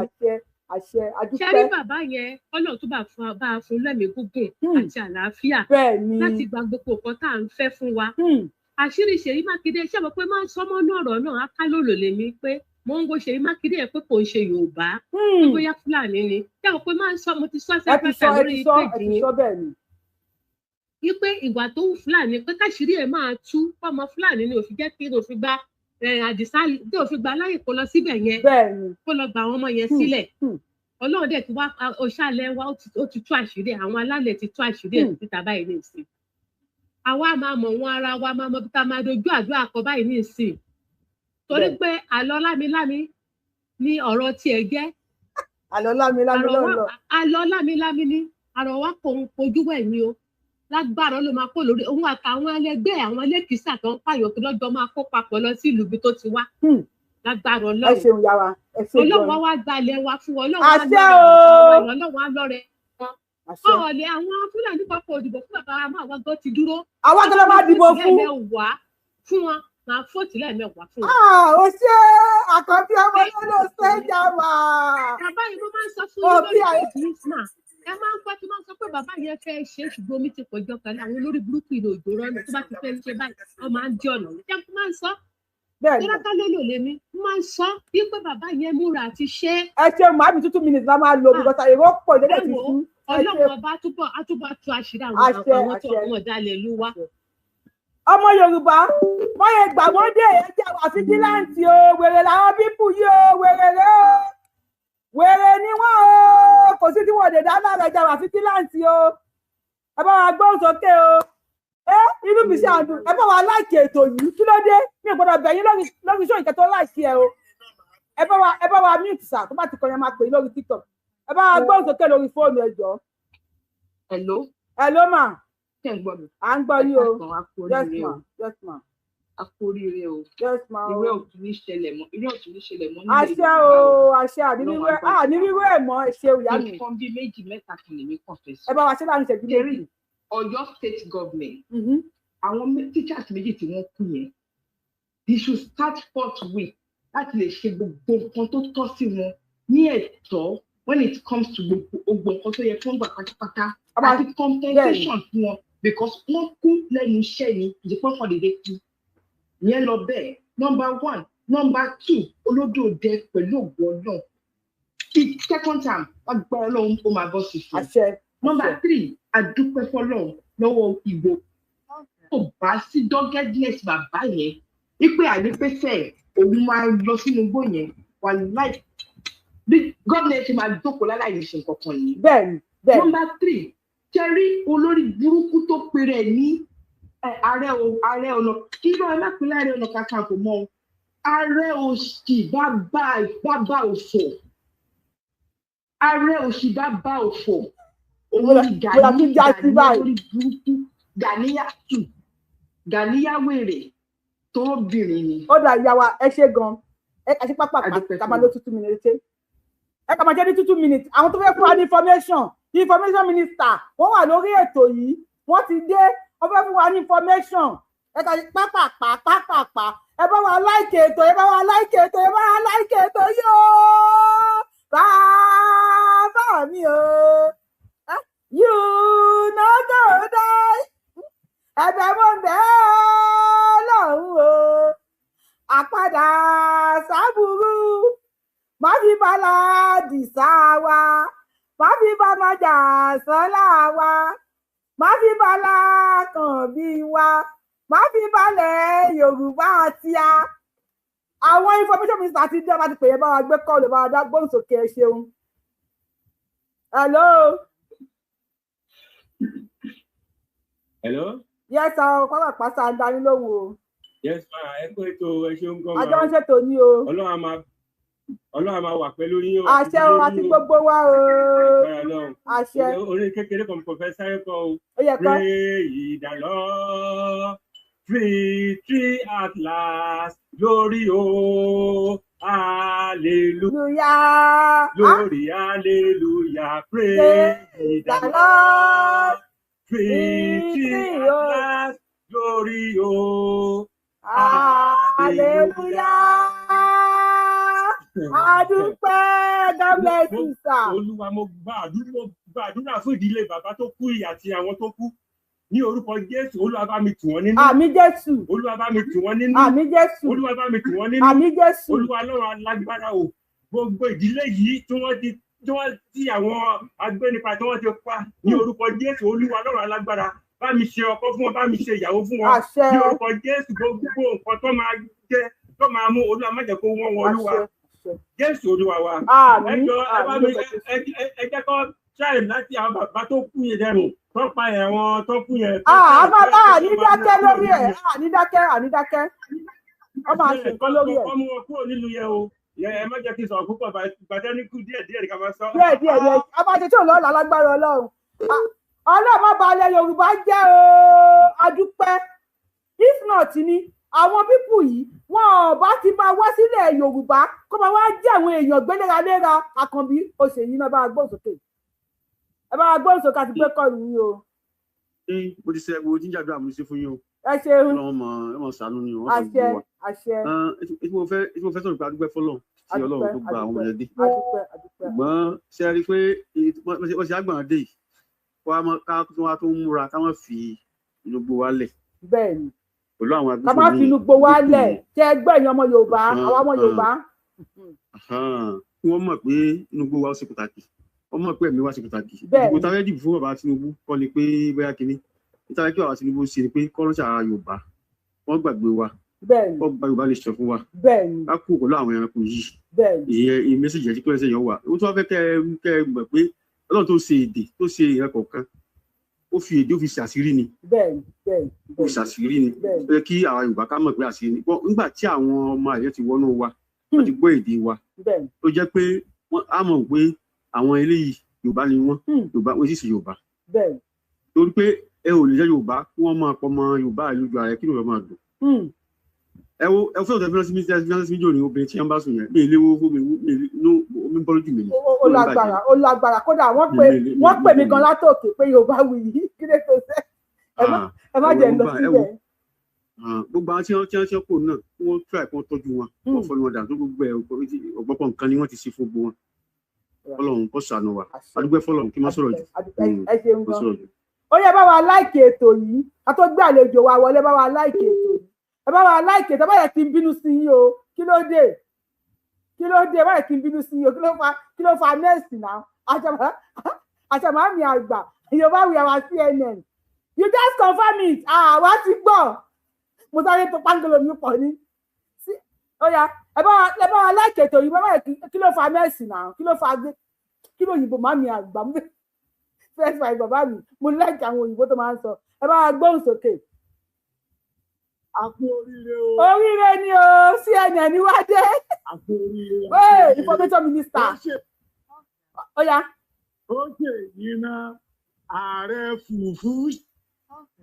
àṣẹ, àṣẹ, adúpẹ́. Ṣé rí bàbá yẹn, Ọlọ́run tó bá fún bá a fún lẹ́mìí gígùn àti àlàáfíà láti gba gbogbo nǹkan tá à ń fẹ́ fún wa. Àṣírí Ṣèyí Mákindé, ṣé mo pé máa ń sọmọ́ ní ọ̀rọ̀ náà akálòlò lèmi pé mo ń wo Ṣèyí Mákindé yẹn pé kò ń ṣe Yorùbá, pé bóyá Fúlàní ni. Ṣé mo pé máa ń sọ, mo ti sọ sẹ́pẹ̀tà lórí péjì yẹn wípé ìwà tó ń Fúlàní pé káṣírí ẹ̀ máa tú fọmọ Fúlàní ni òfin jẹ́ kí òfin gba Àdìsá tí òfin gba láyè kó lọ síbẹ̀ yẹn, kó lọ gba àwọn ọmọ yẹn sílẹ̀. Ọlọ́run dẹ̀ ti wá ọ̀ṣàlẹ̀ wa, ó ti tú àṣírí, àwọn alálẹ̀ ti tú àṣírí ẹ̀ síta báyìí ní ìsìn. Àwa máa mọ̀ wọn ara wa, máa mọ bí ká máa dojú àdúrà kọ báyìí ní ìsìn, torí pé àlọ́ lámilámi ní ọ̀rọ̀ tiẹ̀ jẹ́. Àlọ́ lámilámi lọ́lọ́. Àlọ́ lámilámi ni àrọ̀ wa kò ń kojú wẹ̀ ni o. Lágbára ló máa kó lórí òun àtàwọn ẹlẹgbẹ́, àwọn ẹlẹ́kìsà tó ń pààyàn kí lọ́jọ́ máa kó papọ̀ lọ sí ìlú ibi tó ti wá, lágbára Ọlọ́run. Ẹ ṣeun yàrá, ẹ ṣeun. Ọlọ́run wá wá gbalẹ̀ wa fún wọn. Ọlọ́run wá lọ́rẹ̀, Ọlọ́run wá lọ́rẹ̀ wọn. Ọ̀lẹ̀ àwọn Fúlàní kọ́kọ́ òdìbò fún bàbá wa, máa wá gbọ́ ti dúró. Àwọn tó lọ máa dìbò fún. Fún wọn máa fòtí lẹ́ẹ̀mẹ́wàá fún wọn. Ó ṣe àkànbí ọmọ lọ́dọ̀ ṣẹ́jà wà. Bàbá yìí, mo máa ń sọ fún yín lórí péjì náà, ẹ máa ń gbọ́ tí máa ń sọ pé bàbá yẹn fẹ́ ṣe é, ṣùgbọ́n omi ti pọ̀ jọ kan àwọn olórí burúkú ìlú òjò rọ́nà tó bá ti fẹ́ ṣe báyìí, wọ́n máa ń dí ọ̀nà. Jẹ́ kó máa ń sọ tọ́lákà lólò lèmi máa ń sọ wípé bàbá yẹn múra àti ṣe. Ẹ ṣe màámi, 2 minutes la máa lò because èrò pọ̀ lẹ́lẹ̀ ti fún. Ọlọ́run ọba túbọ̀ àtúbọ̀ tú àṣírí àwọn tó àwọn ọ̀dàlẹ̀ ìlú wa. Ọmọ Yorùbá, wọ́n yẹ gbà wọ́n dé, ẹ jẹ́ wà vigilante o. Wèrè làwọn people yìí o, wèrè rẹ o, wèrè ni wọ́n o, kò sí tí wọ́n lè dá lára. Ẹ jẹ́ wà vigilante o. Ẹ bá wa gbóhùn sókè o. Ẹ inú mi ṣe àdùn, ẹ bá wa like ètò yìí. Kí ló dé? Mi ò gbọ́dọ̀ bẹ̀ yín lórí iṣẹ́ ìkẹtọ́ like ẹ o. Ẹ bá wa mute sà, tó bá ti kọyàn máa pè yín lórí TikTok. Ẹ bá wa gbóhùn sókè lórí fóònù, ẹ jọ̀ọ́. Hello. Hello ma. Ṣé ń gbọ́ mi? À ń gbọ́ yín o. Yes ma, yes ma. A kú oríire o. Yes ma o. Ìwé òtún ní ṣẹlẹ̀ mọ́, ìwé òtún ní ṣẹlẹ̀ mọ́ nílẹ̀. Àṣẹ o, àṣẹ. Àní wíwẹ́ ẹ̀ mọ́. Ẹ ṣe ìyá mi. Nǹkan bíi méjì mẹ́ta kan lèmi kàn fẹ́ sọ. Ẹ bá wa ṣe láàrin ìṣẹ́jú méjì. Ọ̀yọ́ State government, àwọn teachers méjì tí wọ́n kú yẹn, they should start forthwith láti lè ṣe gbogbo nǹkan tó tọ́ sí wọn ní ẹ̀tọ́ when it comes to gbogbo nǹkan tó yẹ kí wọ́n gbà pátápátá àti compensation fún wọn, because wọ́n kú lẹ́nu iṣẹ́ ni, ìdípọ̀ kan dédé kú ìyẹn lọ bẹ́ẹ̀. Number one. Number two, Olódòdẹ, pẹ̀lú ògùn Ọlọ́run, the second time, agbára Ọlọ́run, ó máa bọ́ sí fún. Number three, adúpẹ́ fọlọ́run lọ́wọ́ ìgbò kò bá sí doggedness bàbá yẹn wípé àdépẹ́sẹ̀ òun máa lọ sínú igbó yẹn, wà láì bí gómìnà ṣe máa jókòó láláì ní ṣe nǹkan kan yìí. Bẹ́ẹ̀ni, bẹ́ẹ̀ni. Number three, ṣe rí olórí burúkú tó péré ní ààrẹ ààrẹ ọ̀nà kí ló, ẹ má pè láàrẹ ọ̀nà kakanfò mọ́ o, ààrẹ òṣì bàbá bàbá òfò, ààrẹ òṣì bàbá òfò, òun ni Gani. Gani olórí burúkú, Ganiyatu, Ganiyawèrè tó bìnrin ni. Ó dà, ìyá wa, ẹ ṣe gan. Ẹ kà sí pápá ká máa lo 2 minutes ṣe. Ẹ kà máa jẹ́ ní 2 minutes. Àwọn tó fẹ́ fún wa ní information, information minister, wọ́n wà lórí ètò yìí, wọ́n ti dé, wọ́n fẹ́ fún wa ní information. Ẹ kà sí pápápá pápápá. Ẹ bá wa like ètò, ẹ bá wa like ètò, ẹ bá wa like ètò yóò. Bàbá mi o, you no go die. Ẹ̀bẹ̀ mo bẹ̀ ọ́ lọ́hùn o, àpadà sábúrú má fi bala dìsá wa, má fi bá májà sọ́lá wa, má fi bala kàn bí wa, má fi balẹ̀ Yorùbá tíá. Àwọn information minister ti dé, ọba ti pè é, bá wa gbé call, bá wa dá gbóhùn sókè. Ẹ ṣeun. Hello. Hello. Yes sir, pápá sá ń dání lóhùn o. Yes ma, ẹ kú ètò, ẹ ṣeun gan ma. Àjọ ń ṣètò ní o. Ọlọ́run á máa wà pẹ̀lú yín o. Àṣẹ o, àti gbogbo wa o. Àṣẹ. Orin kékeré kan kò fẹ́ sáré kọ o. Ó yẹ kọ́. Pray the Lord, victory at last, glory o, hallelujah. Glory, hallelujah, praise the Lord, victory at last, glory o, hallelujah. Adúpẹ́, God bless you sir. Olúwa, mo gbàdúrà fún ìdílé bàbá tó kú ìyá àti àwọn tó kú ní orúkọ Jésù. Olúwa bá mi tù wọ́n nínú. Àmín Jésù. Olúwa bá mi tù wọ́n nínú. Àmín Jésù. Olúwa bá mi tù wọ́n nínú. Àmín Jésù. Olúwa Ọlọ́run alágbára o, gbogbo ìdílé yìí tí wọ́n ti tí wọ́n tí àwọn agbẹnipa tí wọ́n ti pa ní orúkọ Jésù, Olúwa Ọlọ́run alágbára bá mi ṣe ọkọ fún wọn, bá mi ṣe ìyàwó fún wọn ní orúkọ Jésù. Gbogbo nǹkan tó máa jẹ tó máa mú, Olúwa má jẹ́ kó wọ́n wọn, Olúwa Jésù Olúwa wa. Ẹ jọ ẹ bá mi ẹ jẹ́ kó ṣáì láti àwọn bàbá tó kú yẹn dẹrùn tó pa ẹ̀wọ̀n tó kú yẹn. Àní dákẹ́ lórí ẹ̀, àní dákẹ́, àní dákẹ́, wọ́n máa ṣe nǹkan lórí ẹ̀. Wọ́n mú wọn kúrò nílùú yẹn o, ẹ má jẹ́ kí n sọ̀rọ̀ púpọ̀, bàtẹ́ ní kú díẹ̀ díẹ̀ ká máa sọ. Díẹ̀ díẹ̀ díẹ̀, a máa ṣe tí ò lọ́la lágbára Ọlọ́run. Ọlọ́run má balẹ̀ Yorùbá jẹ́ o, adúpẹ́. If not ni àwọn pípù yìí wọn ò bá ti máa wá sílẹ̀ Yorùbá kó máa wá jẹ́ àwọn èèyàn gbé léraléra. Àkànbí òṣèyí náà bá a gbóhùn sókè, ẹ bá a gbóhùn sókè àti pé kọlù yín o. Mo ti ṣe mo ti ń jàdúrà mo ti ṣe fún yín o. Ẹ ṣeun. Ọlọ́run mọ ẹ mọ ṣàánú ni wọn. Àṣẹ, àṣẹ. Ètí mo fẹ́ sọ̀rọ̀ pé adúpẹ́ fọlọ́run tí Ọlọ́run tó gba àwọn ọmọdé. Ṣùgbọ́n ṣe rí i pé wọ́n ṣe àgbọ̀n dé yìí ká tó ń múra ká má fi inú gbó wa lẹ̀. Bẹ́ẹ̀ni. Pẹ̀lú àwọn agbófinró. Ká má fi inú gbó wa lẹ̀ tẹ́ ẹgbẹ́ ẹ̀yin ọmọ Yorùbá, àwọn ọmọ Yorùbá. Wọ́n mọ̀ pé inú gbó wa ó ṣe pàtàkì, wọ́n mọ̀ pé ẹ̀mí wa ṣe pàtàkì. Gbogbo táwọn ẹ̀dìbò fún bàbá Tinubu kọ́ ni pé bóyá kínní nítorí kí bàbá Tinubu ṣe ni pé kọ́lọ́sì ara Yorùbá wọ́n gbàgbé wa, wọ́n gba Yorùbá lè sọ fún wa ká kú pẹ̀lú àwọn ẹranko yìí. Ìyẹn mẹ́sẹ̀jì ẹ̀jí pẹ́ẹ́sẹ̀ yọ wà. Ó tún wá fẹ́ kẹ́ ẹ mọ̀ pé Ọlọ́run tó ṣe èdè tó ṣe ìran kọ̀ọ̀kan ó fi èdè ó fi ṣàṣírí ni, ó fi ṣàṣírí ni. Ó yẹ kí àwa Yorùbá ká mọ̀ pé àṣírí ni. Nígbà tí àwọn ọmọ àyẹ̀ ti wọnú wa, wọ́n ti gbọ́ èdè wa, tó jẹ́ pé á mọ̀ pé àwọn eléyìí Yorùbá ni wọ́n, Yorùbá wọ́n sì ṣe Yorùbá. Torí pé ẹ ò lè jẹ́ Yorùbá kí wọ́n máa pọ̀ mọ́ Yorùbá lójú ara ẹ kí Yorùbá máa dùn. Ẹ wo ẹ fẹ́ ọ̀tẹ̀ fílọ́sí mi jò ní obìnrin tí wọ́n bá sùn yẹn mi ìléwó fún mi inú omi bọ́ lójú mi ni. Ó lágbára, ó lágbára. Kódà wọ́n pè mí gan látòkè pé Yorùbá wù yìí kí lè tó sẹ́ ẹ má jẹ́ lọ síbẹ̀. Gbogbo àwọn tí wọ́n kò náà wọ́n try kí wọ́n tọ́jú wọn, wọ́n fọ́ wọn dànù gbogbo ẹ̀ ọ̀pọ̀pọ̀ nǹkan ni wọ́n ti ṣe fún gbogbo wọn. Ọlọ́run kó ṣàánú wa, adúgbò fọ́lọ́run kí n má sọ̀rọ̀ jù. Ẹ ṣeun gan. Ó yẹ bá wa láìkè ètò yìí ká tó gbé àlejò wa wọlé, bá wa láìkè ètò yìí, ẹ bá wa láìkè ètò. Báyẹ̀ kí n bínú sí yín o, kí ló dé, kí ló dé, báyẹ̀ kí n bínú sí yín o, kí ló fa nẹ́ẹ̀sì náà? Àṣàmàmì àgbà Yorùbá we our CNN, you just confirm it. Àwa ti gbọ́, mo sáré tó pàǹgolo mi pọ̀ ní. Ó yá ẹ bá wa láìkè ètò yìí. Báyẹ̀ kí ló fa nẹ́ẹ̀sì náà, kí ló fa kí ló yìnbọn màmí àgbà first five bàbá mi, mo like àwọn òyìnbó tó máa ń sọ. Ẹ bá wa gbóhùn sókè. A kú oríire o. Oríire ni o, CNN wá dé. A kú oríire. Hey, information minister. Ó yá. Ó ṣe yìí ná ààrẹ fùfú.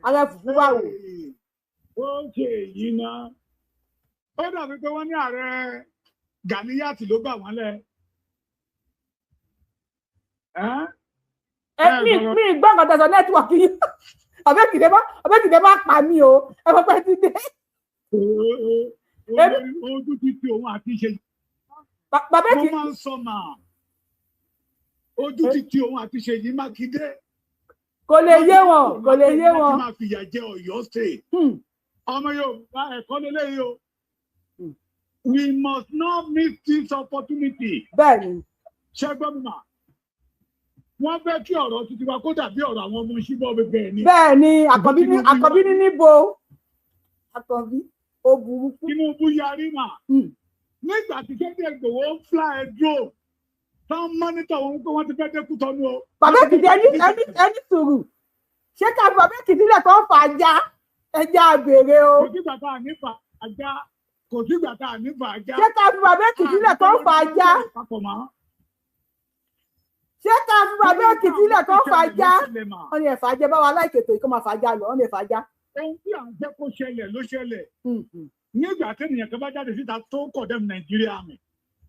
Ààrẹ fùfú báwo. Ó ṣe yìí ná. Ó dàbí pé wọ́n ní ààrẹ Ganiyat ló gbà wọ́n lẹ̀. Mi gbọ́ nǹkan tẹ̀sán nẹ́tíwọ̀kì yìí, ọ̀bẹ́kìdé bá pa mí o, ẹ mọ̀ pé ti dé. Ojú ti ti òun àti ṣe. Bàbá Mo máa ń sọ mà. Ojú ti ti òun àti Ṣèyí Mákindé. Kò lè yé wọn, kò lè yé wọn. Wọ́n máa fìyà jẹ Ọ̀yọ́ state. Ọmọ Yorùbá ẹ̀kọ́ lélẹ́yìí o. We must not miss this opportunity. Bẹ́ẹ̀ni. Ṣé gbọ́ mi mà? Wọ́n fẹ́ kí ọ̀rọ̀ tuntun wa kó dàbí ọ̀rọ̀ àwọn ọmọ ṣíbọ̀ bẹ́ẹ̀ ni. Bẹ́ẹ̀ ni, Àkànbí ní níbo, Àkànbí ó burúkú. Tinubu yarí mà. Nígbà tí Sunday Igboho ń fly drone tán mọ́nítọ̀ wọn pé wọ́n ti fẹ́ dé Kútọ́nù o. Bàbá Èkìtì ẹni sùúrù, Ṣé ká fi bàbá Èkìtì lẹ̀ tó ń fà á já? Ẹja àbèrè o. Kò sígbà tá a ní fà á já. Kò sígbà tá a ní fà á já. Ṣé ká fi bàbá Èkìtì lẹ̀ tó ń fà á já? Ṣé ká fi bàbá Èkìtì lẹ̀ tó ń fà á já? Wọ́n ní ẹ̀fà jẹ́ báwa láìkètò ìkọ́ máa fà á já lọ, wọ́n ní ẹ̀fà já. Ohun tí à ń fẹ́ kó ṣẹlẹ̀ ló ṣẹlẹ̀. Nígbà tí ènìyàn kan bá jáde síta tó ń condemn Nàìjíríà mi,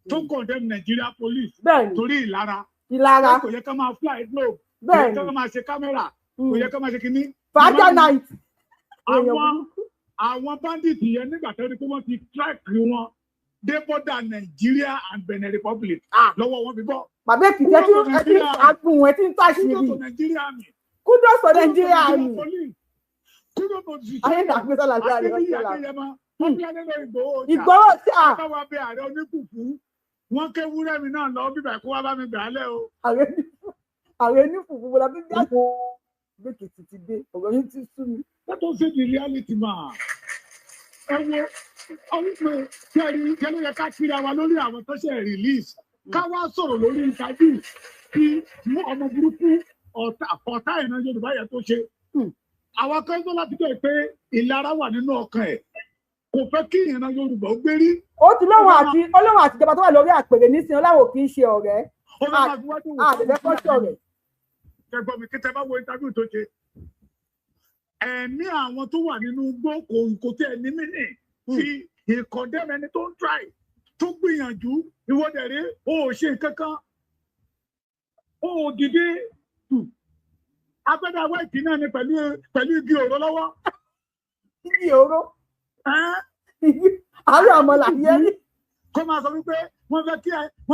tó ń condemn Nàìjíríà police, torí ìlara. Ìlara. Kò yẹ ká máa fly globe. Kò yẹ ká máa ṣe kámẹ́rà. Kò yẹ ká máa ṣe kinní. Fàájà night. Àwọn bandit yẹn nígbà tó rí pé wọ́n ti track wọn dé border Nàìjíríà and Benin Republic. Lọ́wọ́ wọn fi bọ́. Bàbá Èkìtì ẹ ti àgùn ẹ ti ń tàṣírí. Kudos to Nàìjíríà mi. Kudos to Nàìjíríà mi. Kudos to Nàìjíríà. Ayé ìdàgbé sọ́la sí àlè ọ̀ṣọ́la. Ìgbòho sí à. Káwá bẹ ààrẹ oníkùkù. Wọ́n kéwúrẹ́ mi náà lọ bíbẹ̀ kó wá bá mi gbà á lẹ́ o. Ààrẹ onífùfù bọ́lá bí bí àti Èkìtì ti dé, ọ̀rọ̀ yín ti sú mi. That was the reality ma. Ẹ wo ọ̀hún kẹrin kẹrin yẹ ká kiri àwa lórí àwọn tó ṣe release. Ká wá sọ̀rọ̀ lórí interview tí mú ọmọ burúkú ọ̀tá ìran Yorùbá yẹn tó ṣe. Àwa kan tó láti jẹ́ pé ìlara wà nínú ọkàn ẹ̀. Kò fẹ́ kí ìran Yorùbá ó gbérí. Ó ti lóhun àti olóhùn àtijọba tó wà lórí àpèrè nísìnyí ọláwò kì í ṣe ọ̀rẹ́. Àdẹ̀fẹ́ kọ́ sí ọ̀rẹ́. Ẹ̀gbọ́n mi kí tẹ bá wo interview tó ṣe. Ẹ̀mí àwọn tó wà nínú igbó kò tẹ̀ ní mí nì tí ìkọ̀dẹ́mẹni tó ń try tó gbìyànjú ìwọ́dẹ̀rẹ́ o ò ṣe nǹkan kan o ò dìde abẹ́dá wáìtì náà ni pẹ̀lú igi òró lọ́wọ́. Igi òró àárẹ̀ ọmọ làyẹ́ rí. Kó máa sọ wípé wọ́n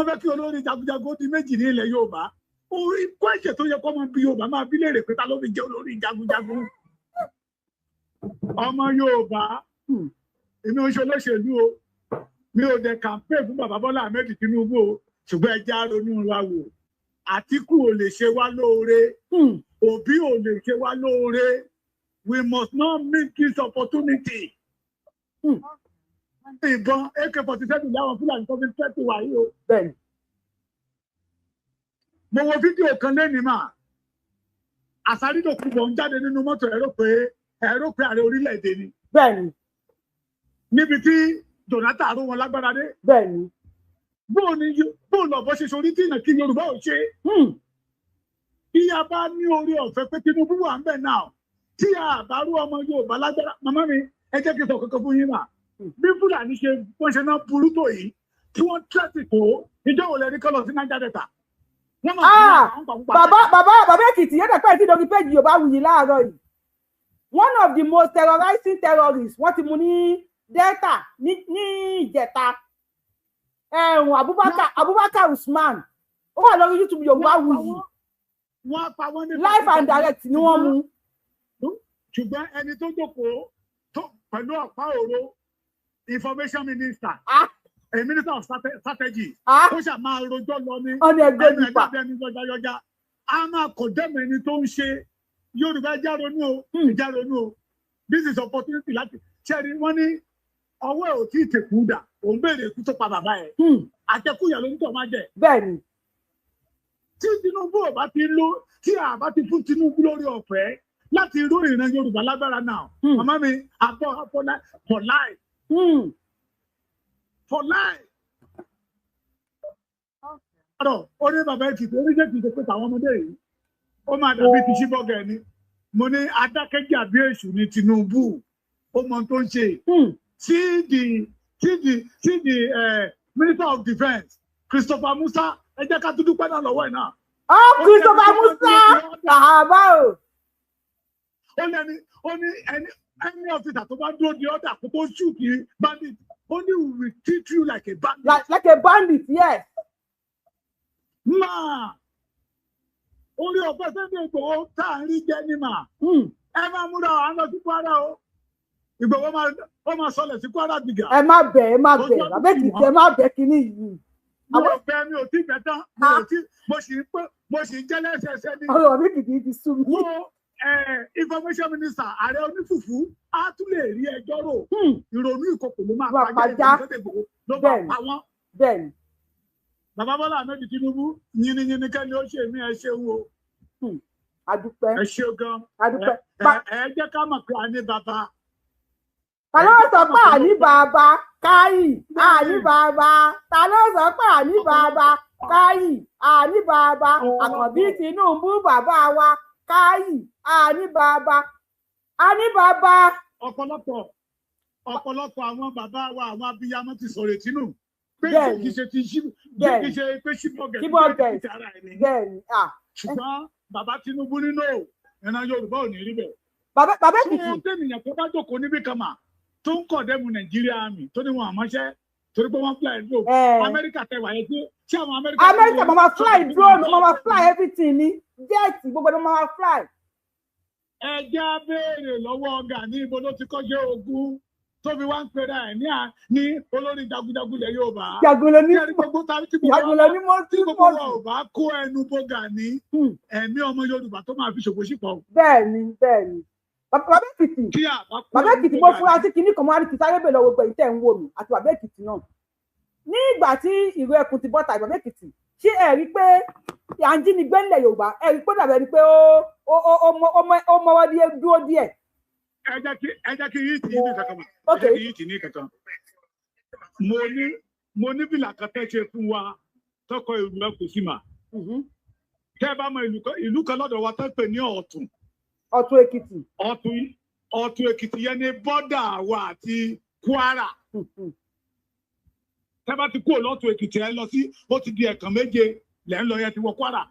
fẹ́ kí olórí jagunjagun di méjì ní ilẹ̀ Yorùbá. Orí kó ẹ̀ṣẹ̀ tó yẹ kó máa bí Yorùbá máa bí léèrè pé ta ló fi jẹ́ olórí jagunjagun. Ọmọ Yorùbá èmi ò ń ṣe olóṣèlú o, mi ò dẹ̀ campaign fún bàbá Bọ́lá Ahmed Tinubu o, ṣùgbọ́n ẹ já ronú wa wò. Àtíkù ò lè ṣe wá lóore, Òbí ò lè ṣe wá lóore. We must not miss this opportunity. Ìbọn AK-47 láwọn Fúlàní tó fi ń tẹ́tù wá yìí o. Mo wo fídíò kan lẹ́nìí mà, Àsárídòkúbọ̀ ń jáde nínú mọ́tò ẹ̀rọ pé ààrẹ orílẹ̀-èdè ni. Bẹ́ẹ̀ni. Níbi tí Jonathan ró wọn lágbára dé. Bẹ́ẹ̀ni. Bóò lọ̀bọ̀ ṣe sorí tí ìnà kí Yorùbá ò ṣe. Bí a bá ní orí ọ̀fẹ́ pé Tinubu wà ń bẹ̀ náà, tí a bá rú ọmọ Yorùbá lágbára, màmá mi, ẹ jẹ́ kí n sọ kankan fún yín mà. Bí Fúlàní ṣe wọ́n ṣe náà burú tó yìí, tí wọ́n tẹ́tì tó, ìjọ wo lẹ rí kọ́ lọ sí Niger Delta? Bàbá Èkìtì yóò dẹ̀pẹ́ tí lórí péjì Yorùbá Wuyì láàárọ̀ yìí. One of the most terrorizing terrorists wọ́n ti mú ní Delta ní Ìjẹta. Ẹ̀hún Abubakar Usman ó wà lórí YouTube Yorùbá Wuyì. Live and direct ni wọ́n mú. Ṣùgbọ́n ẹni tó jókòó pẹ̀lú ọ̀pá òro information minister, a minister of strategy, ó ṣà máa rojọ́ lọ ní ẹnu ẹgbẹ́ ẹni yọjayọja, a máa condemn ẹni tó ń ṣe Yorùbá já ronú o, já ronú o. This is opportunity láti ṣẹ́ni wọ́n ní ọwọ́ ẹ̀ ò tí ì tẹ̀kú dà, òun béèrè ikú tó pa bàbá ẹ̀. Àtẹkùyà ló ń tọ̀ máa jẹ. Bẹ́ẹ̀ni. Tí Tinubu ò bá ti ló, tí a bá ti fún Tinubu lórí ọ̀fẹ́ láti ró ìran Yorùbá lágbára náà. Màmá mi, àbọ̀ for life. For life. Ọ̀rọ̀ ó ní bàbá Èkìtì, oníṣẹ́ kìí ṣe pé tàwọn ọmọdé yìí, ó máa dàbí ti ṣíbọ̀gẹ̀ ni. Mo ní adákẹ́jà bí èṣù ní Tinubu, ó mọ tó ń ṣe. See the Minister of Defence, Christopher Musa, ẹ jẹ́ ká dúdú pẹ́ náà lọ́wọ́ ẹ̀ náà. Ó Christopher Musa, bàbá o. Ó lẹ́ni, ó ní ẹni ọ̀fíìsà tó bá dúró di ọ̀dà kó tó shoot ní bandit, ó ní we will treat you like a bandit. Like a bandit, yes. Máa orí ọ̀pẹ Sunday Igboho tá à ń rí jẹ ní mà. Ẹ máa múra à ń lọ sí Kwara o. Ìgbòho ó máa sọlẹ̀ sí Kwara gbìgà. Ẹ má bẹ̀, ẹ má bẹ̀, bàbá Èkìtì ẹ má bẹ̀ kínní yìí. Mi ò bẹ̀, mi ò tí bẹ̀ tán, mi ò tí, mo sì ń jẹ́ lẹ́sẹẹsẹ ni. Ọ̀rọ̀ bàbá Èkìtì ti sú mi. Wo information minister ààrẹ onífùfú á tún lè rí ẹjọ́ rò. Ìrònú ìkòkò ló máa pàjá Ìgbòho ló máa pa wọ́n. Bẹ́ẹ̀ni. Bàbá Bọ́lá Ahmed Tinubu yìnyínyìnyín kẹ́ni ó ṣe mí, ẹ ṣeun o. Adúpẹ́. Ẹ ṣé gan. Adúpẹ́. Ẹ jẹ́ ká mọ̀ pé a ní bàbá. Ta ló sọ pé àní bàbá káyì àní bàbá? Ta ló sọ pé àní bàbá káyì àní bàbá? Àkànbí Tinubu bàbá wa káyì àní bàbá, àní bàbá. Ọ̀pọ̀lọpọ̀ àwọn bàbá wa, àwọn abiyamọ ti sọ̀rọ̀ ìtinú pé kì í ṣe ti kì í ṣe pé ṣíbọ̀gẹ̀ ti ara ẹni. Ṣùgbọ́n bàbá Tinubu nínú ìran Yorùbá ò ní rí bẹ́ẹ̀. Bàbá Èkìtì. Fún tènìyàn tó bá jókòó níbí kan mà tó ń kọ̀dẹ́mu Nàìjíríà mi tó ní wọn àmọ́ṣẹ́ torí pé wọ́n fly drone. Amẹ́ríkà tẹ wáyé pé ṣé àwọn Amẹ́ríkà. Amẹ́ríkà máa fly drone, máa fly everything ni jet gbogbo ni máa fly. Ẹ jẹ́ á béèrè lọ́wọ́ Gani ibo ló ti kọ́ṣẹ́ ogun tó fi wá ń pera ẹ̀ ní olórí jagunjagun ilẹ̀ Yorùbá. Jagunlọ ní tí gbogbo wa ò bá kó ẹnu bó Gani, ẹ̀mí ọmọ Yorùbá tó máa fi ṣòfò sípò. Bẹ́ẹ̀ni bẹ́ẹ̀ni. Bàbá Èkìtì, bàbá Èkìtì, mo fura sí kinní kan, mo wá ní kí sáré bèèrè lọ́wọ́ gbẹ̀yìn tẹ̀ ń wò mí àti bàbá Èkìtì náà. Ní ìgbà tí ìró ẹkùn ti bọ́ta, bàbá Èkìtì, ṣé ẹ rí pé à ń jínigbé ńlẹ̀ Yorùbá, ẹ rí pé dàbẹ̀ ni pé ó mọ́wọ́ dúró díẹ̀. Ẹ jẹ́ kí yìí tì í ní kankan, ẹ jẹ́ kí yìí tì í ní kankan. Mo ní bìlà kan tẹ́ ṣe fún wa tọkọ ìlú ẹkùn sí mà. Tẹ́ ẹ bá mọ ìlú kan lọ́dọ̀ wa tó pè ní Ọ̀tún. Ọ̀tún Èkìtì. Ọ̀tún Èkìtì yẹn ní bọ́dà wa àti Kwara. Tẹ́ bá ti kúrò lọ́tún Èkìtì ẹ lọ sí, ó ti di ẹ̀kan méje lẹ́ ń lọ yẹn ti wọ Kwara.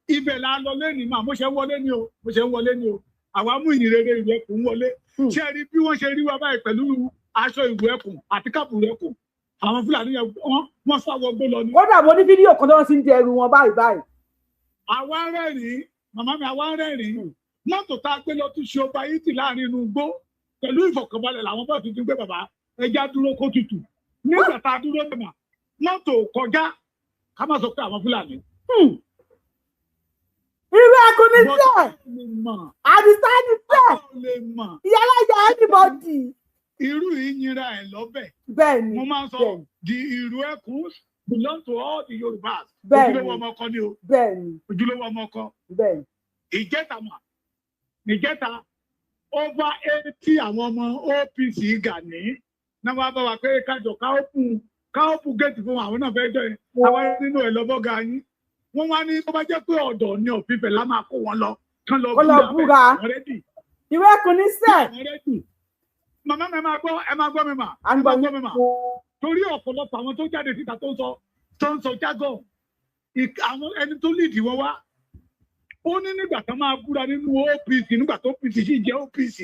Ibẹ̀ la lọ lẹ́nìí mà, mo ṣe ń wọlé ni o, mo ṣe ń wọlé ni o. Àwa mú ìyìnrere ìlú ẹkùn wọlé. Ṣé ẹ rí bí wọ́n ṣe rí wa báyìí pẹ̀lú aṣọ ìlú ẹkùn àti káàpù ìlú ẹkùn? Àwọn Fúlàní yẹn wọ́n sá wọgbó lọ ni. Kódà mo ní fídíò kan tó ń ti ń di ẹrù wọn báyìí báyìí. Àwa ń rẹ́rìn-ín, màmá mi, àwa ń rẹ́rìn-ín. Mọ́tò tá a gbé lọ tún ṣe ọba yìí tì láàrin inú igbó pẹ̀lú ìfọ̀kànbalẹ̀ làwọn bá tuntun gbé bàbá ẹja dúró kó tutù. Nígbà tá a dúró mọ̀mọ́ mọ́tò kọjá, ká má sọ pé àwọn Fúlàní. Irú ẹkùn ní sẹ, àdìsá ní sẹ, ìyálà ìyá anybody. Irú ìyìnra ẹ̀ lọ́bẹ̀. Bẹ́ẹ̀ni. Mo máa ń sọ the ìrú ẹkùn belong to all the Yorùbás. Bẹ́ẹ̀ni. Ojúlówó ọmọ ọkọ ni o. Bẹ́ẹ̀ni. Ojúlówó ọmọ ọkọ. Bẹ́ẹ̀ni. Ìjẹta mà níjẹta over 80 àwọn ọmọ OPC Gani náà wá bá wa pé kájọ káópù géètì fún àwọn náà fẹ́ẹ́ jọyìn àwọn nínú ẹ̀ lọ́bọ̀gà yín. Wọ́n wá ní tó bá jẹ́ pé ọ̀dọ̀ ni òfìfẹ́ la máa kó wọn lọ kán lọ búra. Ìwé ẹkùn ní sẹ. Màmá mi, ẹ máa gbọ́, ẹ máa gbọ́ mi mà, ẹ máa gbọ́ mi mà, torí ọ̀pọ̀lọpọ̀ àwọn tó jáde síta tó ń sọ jágọ̀ àwọn ẹni tó lídìí wọn wá. Ó ní nígbà tó máa búra nínú OPC, nígbà tó OPC sì jẹ́ OPC,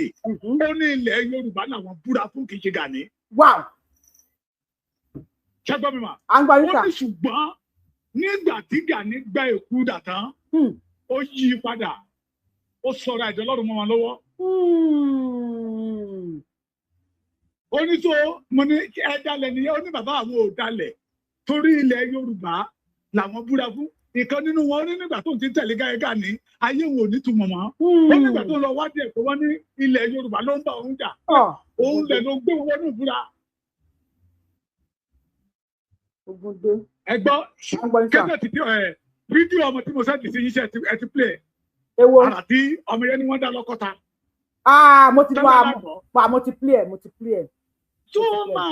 ó ní ilẹ̀ Yorùbá làwọn búra fún, kì í ṣe Gani. Wow. Ṣé gbọ́ mi mà? Ó ní ṣùgbọ́n nígbà tí Gani gba èkú dà tán, ó yí i padà, ó sọra ẹ̀dọ́ lọ́rùn mọ́ wọn lọ́wọ́. Ó ní tó mo ní ẹ dalẹ̀ nìyẹn, ó ní bàbá àwọn ò dalẹ̀ torí ilẹ̀ Yorùbá làwọn búra fún. Ìkan nínú wọn ní nígbà tó ń ti tẹ̀lé Gani ayé wọn ò ní túmọ̀ mọ́. Ó nígbà tó ń lọ wádìí ẹ̀kọ́ wọn ní ilẹ̀ Yorùbá ló ń bá òun jà, òun lẹ̀ ló gbé wọn ní ìbúra. Ẹ gbọ́ kẹ́sẹ̀ ti ẹ̀ fídíò ọmọ tí mo sẹ́ẹ̀tì sí yíṣẹ́ ẹ ti play ara tí ọmọ yẹn ni wọ́n dá lọ́kọ́ta. Mo ti wà, mo ti play ẹ̀, mo ti play ẹ̀. Tó mà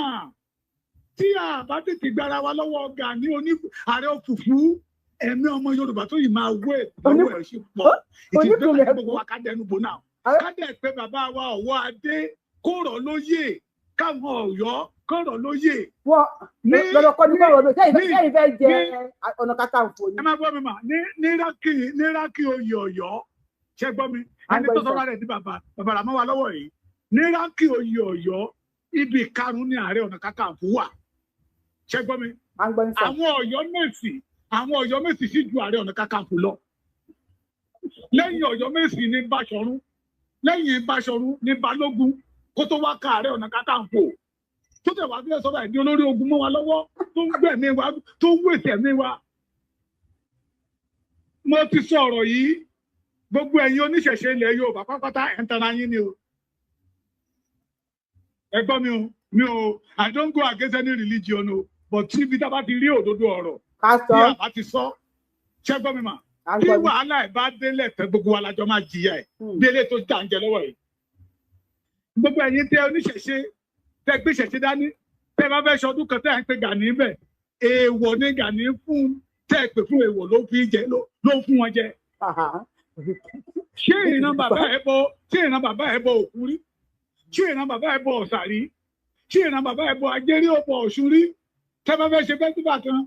tí a bá tètè gbára wa lọ́wọ́ Gani oní ààrẹ òfùfú, ẹ̀mí ọmọ Yorùbá tó yìí máa wé lọ́wọ́ ẹ̀ sí pọ̀ ìtìgbẹ́ àti gbogbo wa ká dẹnu bò náà, ká dẹ̀ pé bàbá wa Ọ̀wọ́ Adé kó rọ̀ lóyè, káwọn Ọ̀yọ́ kó rọ̀ lóyè. Lọ́dọ̀ kọ́ ní kọ́rọ̀ lóye sẹ́yìn fẹ́ jẹ Ọ̀nà Kakanfò ni. Ẹ máa gbọ́ mi mà, ní rákì oyè Ọ̀yọ́, ṣe gbọ́ mi, ẹni tó sọ́ra rẹ̀ ní bàbá bàbá rà mọ́ wa lọ́wọ́ yìí, ní rákì oyè Ọ̀yọ́ ibi karùn-ún ní Ààrẹ Ọ̀nà Kakanfò wà, ṣe gbọ́ mi. Àwọn Ọ̀yọ́ Mèsì, àwọn Ọ̀yọ́ Mèsì sì ju Ààrẹ Ọ̀nà Kakanfò lọ. Lẹ́yìn Ọ̀yọ́ Mèsì ní Báṣọ̀run, lẹ́yìn Báṣọ̀run ní Balógun, kó tó wá ká Ààrẹ Ọ̀nà Kakanfò tó tẹ̀ wá bí ẹ sọ́dọ̀ ìdí olórí ogun mọ́ wa lọ́wọ́ tó ń gbẹ̀mí wa, tó ń wèsì ẹ̀mí wa. Mo ti sọ ọ̀rọ̀ yìí, gbogbo ẹ̀yin oníṣẹ̀ṣe ilẹ̀ Yorùbá pátápátá ẹ̀ ń tara yín ni o. Ẹ gbọ́ mi o, mi ò, I don't go against any religion o, but tí ibi tá a bá ti rí òdodo ọ̀rọ̀, bí a bá ti sọ, ṣé gbọ́ mi mà? Tí wàhálà ẹ̀ bá délẹ̀ tán, gbogbo wa lájọ máa jìyà ẹ̀ délé tó jà ń jẹ lọ́wọ́ yìí. Gbogbo ẹ̀yin tẹ oníṣẹ̀ṣe, tẹ gbé ìṣẹ̀ṣe dání, tẹ bá fẹ́ ṣọdún kan tẹ à ń pe Gani bẹ̀, èèwọ̀ ni Gani fún, tẹ pè fún èèwọ̀ ló fi jẹ, ló fún wọn jẹ. Ṣé ìran bàbá ẹ bọ, ṣé ìran bàbá ẹ bọ òkú rí? Ṣé ìran bàbá ẹ bọ ọ̀sà rí? Ṣé ìran bàbá ẹ bọ ajérí ọ̀pọ̀ ọ̀ṣun rí? Tẹ bá fẹ́ ṣe fẹ́sífà kan,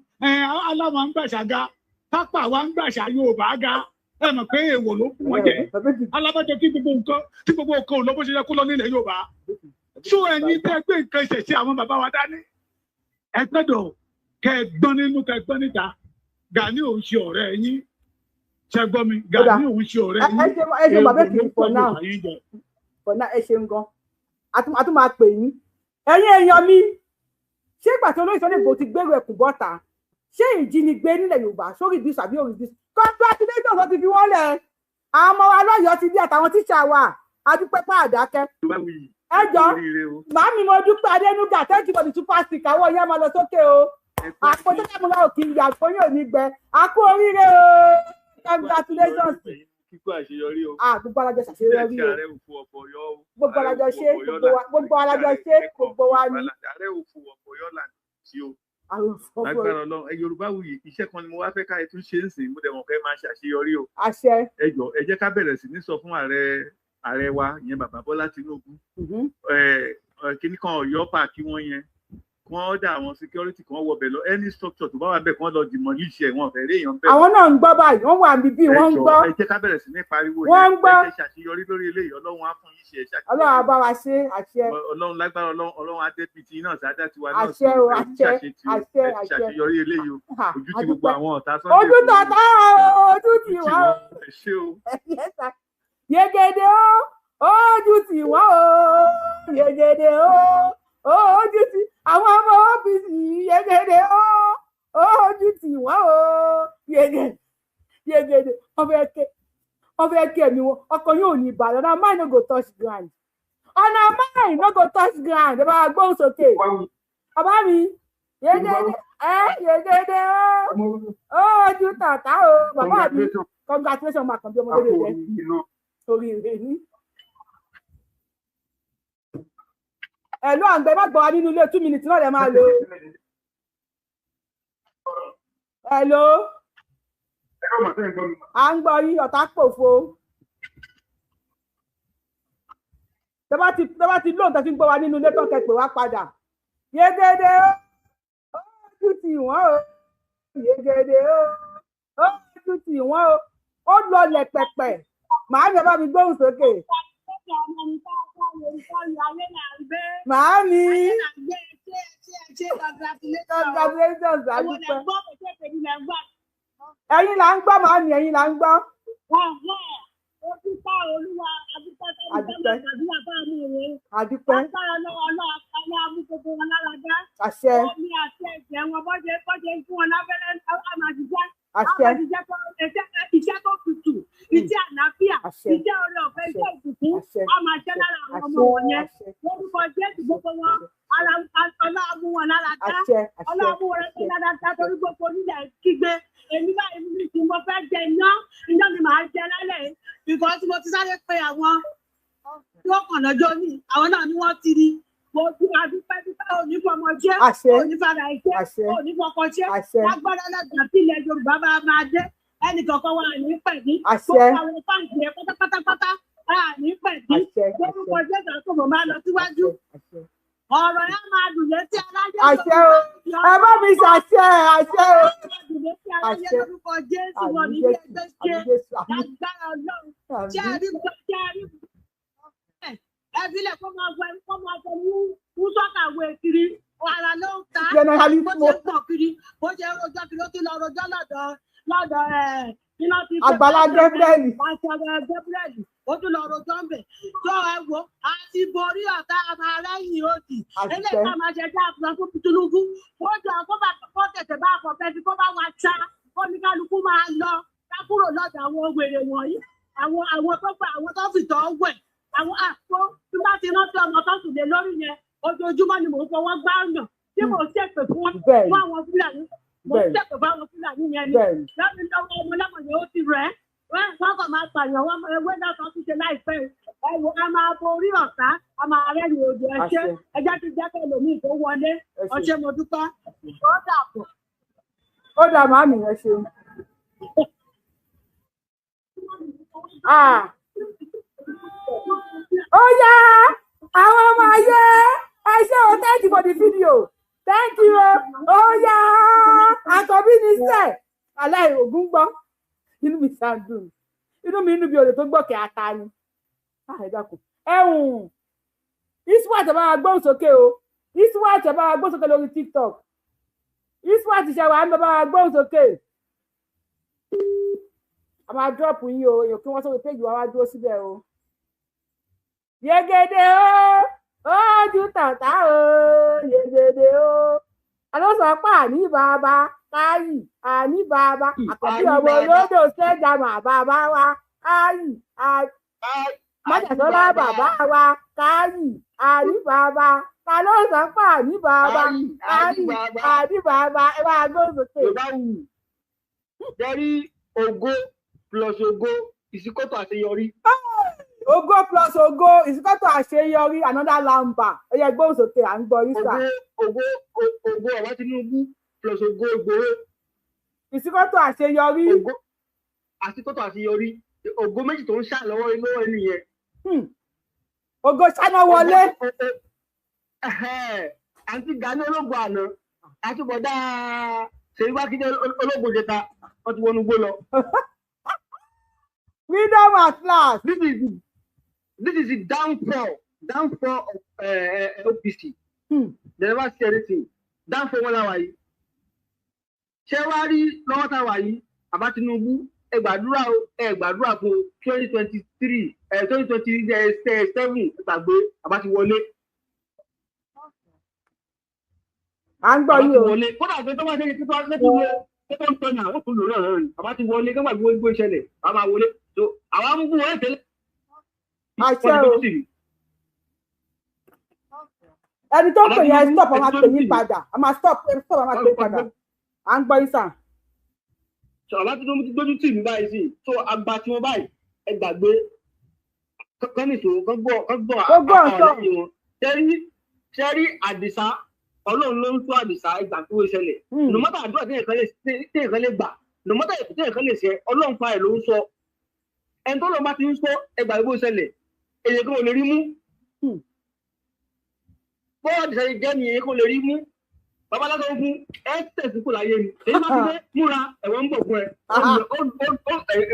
aláwọ̀ ń gbàṣà ga, pápá wa ń gbàṣà Yorùbá ga, ẹ mọ̀ pé èèwọ̀ ló fún wọn jẹ. Alábàjọ tí gbogbo nǹkan tí gbogbo nǹkan ò lọ bó ṣe yẹ kó lọ nílẹ̀ Yorùbá. Ṣó ẹni tẹ́ gbé nǹkan ìṣẹ̀ṣe àwọn bàbá wa dání, ẹ gbọ́dọ̀ kẹ́ ẹ gbọ́n nínú, kẹ́ ẹ gbọ́n níta. Gani ò ń ṣe ọ̀rẹ́ yín, ṣe gbọ́ mi? Gani ò ń ṣe ọ̀rẹ́ yín. Ẹ ṣe bàbá kì í for now, for now. Ẹ ṣeun gan, a tún máa pè yín. Ẹ̀yin èèyàn mi, ṣé ìgbà tí olóyè Sunday Igboho ti gbèrò ẹkùn bọ́ta, ṣé ìjínigbé nílẹ̀ Yorùbá sórí ìdísù àbí òrì ìdísù? Congratulations, wọ́n ti fi wọ́n lẹ̀. Àwọn ọmọ wa lọ́yọ̀ọ́ ti dé àtàwọn tíṣà wa, adúpẹ́ pa àdákẹ́. Ẹ jọ màámi, mo dúpẹ́ Adénúgà, thank you for the super stick. Àwọn ìyá máa lọ sókè o, àpò tó kẹ́ mo ra òkè ìyá àpò yóò ní gbẹ. A kú oríire o, congratulations. Kíkó àṣeyọrí o. Gbogbo alájọ ṣàṣeyọrí o, gbogbo alájọ ṣe, gbogbo alájọ ṣe, gbogbo wa ni. Ààrẹ òfò ọ̀pọ̀ yọ là sí o. Lágbára Ọlọ́run, ẹ Yorùbáwùyí, iṣẹ́ kan ni mo wá fẹ́ ká ẹ tún ṣe ń sìn, mo dẹ̀ mọ̀ pé máa ṣàṣeyọrí o. Àṣẹ. Ẹ jọ, ẹ jẹ́ ká bẹ̀rẹ̀ sí ní sọ fún ààrẹ wa, ìyẹn bàbá Bọ́lá Tinubu, kíní kan Ọ̀yọ́ páàkì wọn yẹn, kí wọ́n dá àwọn security kan wọbẹ̀ lọ, any structure tó bá wà bẹ́ẹ̀, kí wọ́n lọ demolish ẹ̀, wọn fẹ́ rí èèyàn bẹ́ẹ̀. Àwọn náà ń gbọ́ báyìí, wọ́n wà níbí, wọ́n ń gbọ́. Ẹ jẹ́ ká bẹ̀rẹ̀ sí ní pariwo yẹn, wọ́n ń gbọ́. Ẹ jẹ́ ṣàṣeyọrí lórí eléyìí, Ọlọ́run á fún yín ṣe, ẹ ṣàṣeyọrí. Ọlọ́run á bá wa ṣe, àṣẹ. Ọlọ́run lágbára, Ọlọ́run á dé pt náà sáadá tiwa náà. Àṣẹ o, àṣẹ, àṣẹ, àṣẹ. Ṣàṣeyọrí eléyìí o, ojú ti gbogbo àwọn ọ̀tá Sunday. Ojú tọ̀tá o, ojú ti wá o. Ẹ ṣé o. Yegede o, ojú ti wá o, yegede o, ojú ti àwọn ọmọ OPC, yegede o, ojú ti wọ́n o, yegede, yegede. Wọ́n fẹ́ kí ẹ̀mí wọn, ọkọ̀ yóò ní ìbàdàn. Ọ̀nà mine no go touch ground, ọ̀nà mine no go touch ground. Ẹ bá gbóhùn sókè bàbá mi. Yegede ẹ, yegede o, ojú tàtà o, bàbá mi. Congratulations, máa kàn bí ọmọdé rẹ torí rẹ ní. Ẹ̀lú àǹgbẹ́ má gbọ́ wa nínú ilé, 2 minutes náà lè máa lò. Ẹ̀lú à ń gbọ́ yín, ọ̀tá pòfo. Tẹ́ bá ti lóun tẹ́ fi ń gbọ́ wa nínú ilé tó kẹ́ pè wá padà. Yegede o, ojú tì wọ́n o, yegede o, ojú tì wọ́n o, ó lọlẹ̀ pẹ̀pẹ̀. Màámi, ẹ bá mi gbóhùn sókè. Màámi. Congratulations, àdúpẹ́. Ẹ̀yin là ń gbọ́ màámi, ẹ̀yin là ń gbọ́. Àdúpẹ́. Àṣẹ. Àṣẹ. Iṣẹ́ tó tutù, iṣẹ́ àlàáfíà, iṣẹ́ oore ọ̀fẹ́, iṣẹ́ ìbùkún, a máa ṣẹ́ lára àwọn ọmọ wọn yẹn. Lórúkọ Jésù, gbogbo wọn, Ọlọ́run mú wọn lára dá. Ọlọ́run mú wọn lára dá torí gbogbo onílẹ̀ kígbe. Èmi báyìí ní ti mo fẹ́ jẹ iyán, iyán ni màá jẹ lálẹ́ yìí. Because mo ti sáré pe àwọn tí wọ́n kàn lọ́jọ́ ní, àwọn náà ni wọ́n ti rí. Mo dúpẹ́ dúpẹ́, òní fọmọ jẹ́, òní fara ẹ̀jẹ̀, òní fọkọ jẹ́. Lágbára lágbà tí ilẹ̀ Yorùbá bá máa dé, ẹnì kọ̀ọ̀kan wà ní pẹ̀lú. Gbogbo àwọn fáǹsì yẹn pátápátápátá wà ní pẹ̀lú. Lórúkọ Jésù àtọ̀bọ̀ máa lọ síwájú. Ọ̀rọ̀ yẹn máa dùn létí aráyé. Àṣẹ o, ẹ bá mi ṣàṣẹ, àṣẹ o. Àṣẹ lórúkọ Jésù wọn ní ilé ẹgbẹ́ ṣe lágbára Ọlọ́run. Ṣé ẹ rí ṣé ẹ rí ẹbílẹ̀ kó máa wẹ kó máa fọ mú sọ́kàwé kiri, ara ló ń ta bó ṣe ń pọ̀ kiri, bó ṣe ń rojọ́ kiri, ó ti lọ rojọ́ lọ́dọ̀ lọ́dọ̀ ẹ̀ iná ti pé Àgbàlá Gabriel. Àgbàlá Gabriel, ó tún lọ rojọ́ ń bẹ̀ tó. Ẹ wo, a ti borí ọ̀tá, a máa rẹ́yìn òdì. Eléyìí ká máa ṣe jẹ́ àfihàn fún Tinubu, kó jọ kó bá kó tètè bá fọ bẹ́ẹ̀ kó bá wa ṣá, kó ní kálukú máa lọ ká kúrò lọ́dọ̀ àwọn wèrè wọ̀nyí, àwọn tó gbà, àwọn tó fìtọ́ wẹ̀, àwọn àpò tí bá ti rántí ọmọ tó sùn lé lórí yẹn, ojoojúmọ́ ni mò ń fọwọ́ gbá ọ̀nà tí mò ń ṣèpè fún àwọn Fúlàní. Mo ń ṣètò fáwọn Fúlàní yẹn ni. Lọ́mi lọ́wọ́ ọmọ lámọ̀yẹ ó ti rẹ̀. Wọ́n kàn máa pààyàn wọ́n ewé náà kan tún ṣe láìpẹ́. Ẹ wo a máa borí ọ̀tá, a máa rẹ́rìn òdì ẹṣẹ́. Ẹjẹ́ ti jẹ́ kẹ́ lòmíì tó wọlé. Ọṣẹ́ mo dúpẹ́. Ó dàpọ̀. Ó dà màmí ẹ ṣeun. Ó yá àwọn ọmọ ayé ẹ ṣé o, thank you for the video, thank you o. Ó yá àkọ́bí ní sẹ́ aláì ògún gbọ́, inú mi ṣàdùn, inú mi inú bí olè tó gbọ́kẹ̀ ata ni. Ẹ dákun ẹ̀hún Iswat ẹ bá wa gbóhùn sókè o, Iswat ẹ bá wa gbóhùn sókè lórí TikTok, Iswat ṣe wà ń bá wa gbóhùn sókè. A máa drop yín o, èèyàn kí wọ́n sórí péjì wa wá dúró síbẹ̀ o. Yegede o, ojú tàtà o, yegede o. Alọ́sọ̀pá àní bàbá káyì àní bàbá àkọ́bí ọmọ olódò ṣẹ́jàmà bàbá wa káyì májàsọ́lá bàbá wa káyì àní bàbá. Ta ló sọ pé àní bàbá káyì àní bàbá? Ẹ bá gbóhùn sókè. Yorùbá wù jẹ́rí ògo plus ògo ìsíkọ́tọ̀ àṣeyọrí. Ògo plus ògo ìsíkọ́tọ̀ àṣeyọrí, another lamba. Ẹ yẹ gbóhùn sókè, à ń gbọ́ yín sà. Ògo ògo ọ̀wá Tinubu plus ògo Ìgbòho. Ìsíkọ́tọ̀ àṣeyọrí. Ògo àsíkọ́tọ̀ àṣeyọrí, ògo méjì tó ń ṣà lọ́wọ́ lọ́wọ́ ẹni yẹn. Ògo ṣáná wọlé. Àǹtí Gani ológun àná àti bọ̀dá Ṣèyí Mákindé ológun jẹta, wọ́n ti wọnú gbó lọ. Freedom at last. This is the downfall of OPC. They never see anything. Downfall wọn láwa yìí. Ṣé wàá rí lọ́wọ́ tá a wà yìí? Bàbá Tinubu ẹ gbàdúrà o, ẹ gbàdúrà fún 2023, 2027 ẹ gbàgbé bàbá ti wọlé. À ń gbọ́ yìí o. Kódà pé tó bá ṣe tó bá ṣe tó tó ń tọ́nà àwọn tó lò náà rẹ̀ bàbá ti wọlé kí wọ́n gbàgbé gbogbo ìṣẹ̀lẹ̀ bàbá máa wọlé. So àwọn amúgbó wọlé tẹ́lẹ̀. Àṣẹ o. Ẹni tó ń pè yẹn stop, a máa pè yín padà, a máa stop, stop, a máa pè yín padà. À ń gbọ́ yín sàn. So àbá tí wọ́n ti gbójú tì mí báyìí sí, so àgbà tí wọ́n báyìí ẹ gbàgbé kọ́nìṣó kọ́gbọ́ àwọn lẹ́yìn wọn. Ṣẹ́rí Àdìsá, Ọlọ́run ló ń tó Àdìsá ìgbà tó ṣẹlẹ̀. No matter àdúrà tí èèyàn lè gbà, no matter ètò tí èèyàn lè ṣe, Ọlọ́run fa ẹ̀ ló ń sọ. Ẹni tó lọ́n bá ti ń sọ ẹgbàá ìbò ṣẹlẹ̀, èèyàn kan ò lè rí mú. Bọ́ọ̀ Àdìsá yìí jẹ́ ni èèyàn kan ò lè rí mú. Babaláwo fún ẹ tẹ̀sí kò láyé ni. Èyí bá ti dé múra ẹ̀wọ̀n ń bọ̀ fún ẹ.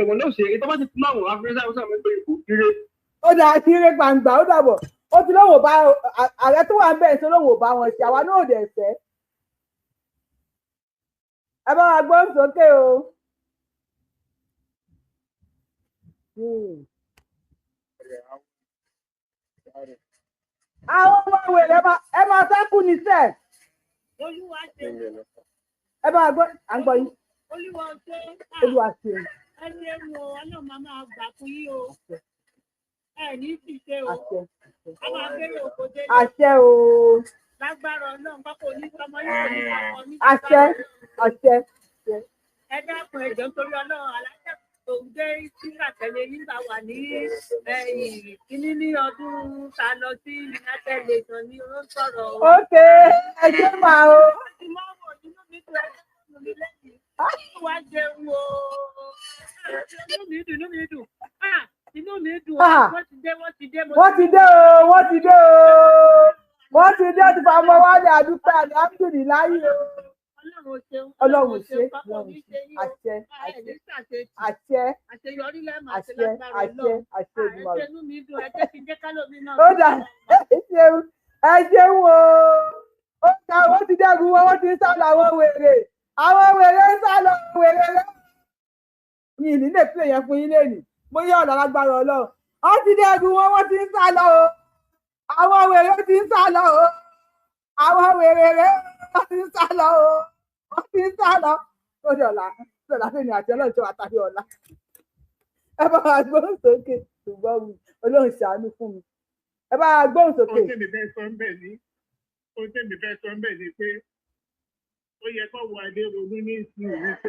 Ẹ̀wọ̀n náà ṣe èyí tó bá ti fún àwọn afẹ́rẹ́sà ọ̀sán mi pé ire. Ó dà ire gbangba, ó dàbọ̀. Ó ti lóun ò bá ààrẹ tó wà ń bẹ̀ ṣe lóun ò bá wọn ṣe, àwa náà ò dẹ̀ fẹ́. Ẹ bá wa gbóhùn sókè o. Àwọn ọmọ wèrè ẹ máa fẹ́ kú ní sẹ́ẹ̀. Olúwa ṣe. Ẹ bá wa gbọ́, à ń gbọ́ yín. Olúwa ṣe. Olúwa ṣe. Ẹ ṣe wo Ọlọ́run máa máa gbà fún yín o. Ẹ ní sì ṣe o. A máa bẹ̀rẹ̀ òkò délé. Àṣẹ o. Lágbára Ọlọ́run pápá oníṣọmọ yóò ní ọkọ ní. Àṣẹ àṣẹ. Ẹ dákun ẹjọ́ nítorí Ọlọ́run aláṣẹ tó ń gbé síra tẹ̀lé nígbà wà ní kíní ní ọdún ta lọ sí United Nations ní ó ń sọ̀rọ̀ o. Ok, ẹ ṣe máa o. Ó ti máa wọ̀ nínú mi tó ẹjọ́ mi lẹ́yìn. Wá jẹun o. Inú mi dùn, inú mi dùn. Inú mi dùn. Wọ́n ti dé, wọ́n ti dé. Wọ́n ti dé o, wọ́n ti dé o. Wọ́n ti dé, ti fa ọmọ wálé àdúpẹ́ àlàáfíà o. Ọlọ́run ṣeun, Ọlọ́run ṣe, Ọlọ́run ṣe, àṣẹ, àṣẹ, àṣẹ, àṣeyọrí lẹ́mọ̀ àṣẹ àṣẹ, lágbára àṣẹ, Ọlọ́run. àṣẹ Èdùmàrè. Àṣẹ inú mi dùn, ẹ jẹ́ kí n jẹ́ kálómi náà. Ó dà, ẹ ṣeun, ẹ ṣeun o. Ó dà, wọ́n ti dẹ́gun wọn, wọ́n ti ń sá lọ àwọn wèrè. Àwọn wèrè ń sá lọ wèrè rẹ̀. Mi ì ní lè pè yẹn fún yín lénìí. Bóyá ọ̀nà lágbára Ọlọ́run. Wọ́n ti dẹ́gun wọn, wọ́n ti ń sá lọ o. Àwọn wèrè ti ń sá lọ o. Àwọn wèrè rẹ̀ wọ́n ti ń sá lọ o. Wọ́n ti ń sá lọ. Ó dọ̀la, dọ̀la fẹ́mi àti ọlọ́jọ́ àtàrí ọ̀la. Ẹ bá wa gbóhùn sókè, ṣùgbọ́n mi, Ọlọ́run ṣàánú fún mi. Ẹ bá wa gbóhùn sókè. Ohun tèmi fẹ́ sọ ń bẹ̀ ni, ohun tèmi fẹ́ sọ ń bẹ̀ ni pé Ó yẹ kó wọ adé ronú ní ìsìn wípé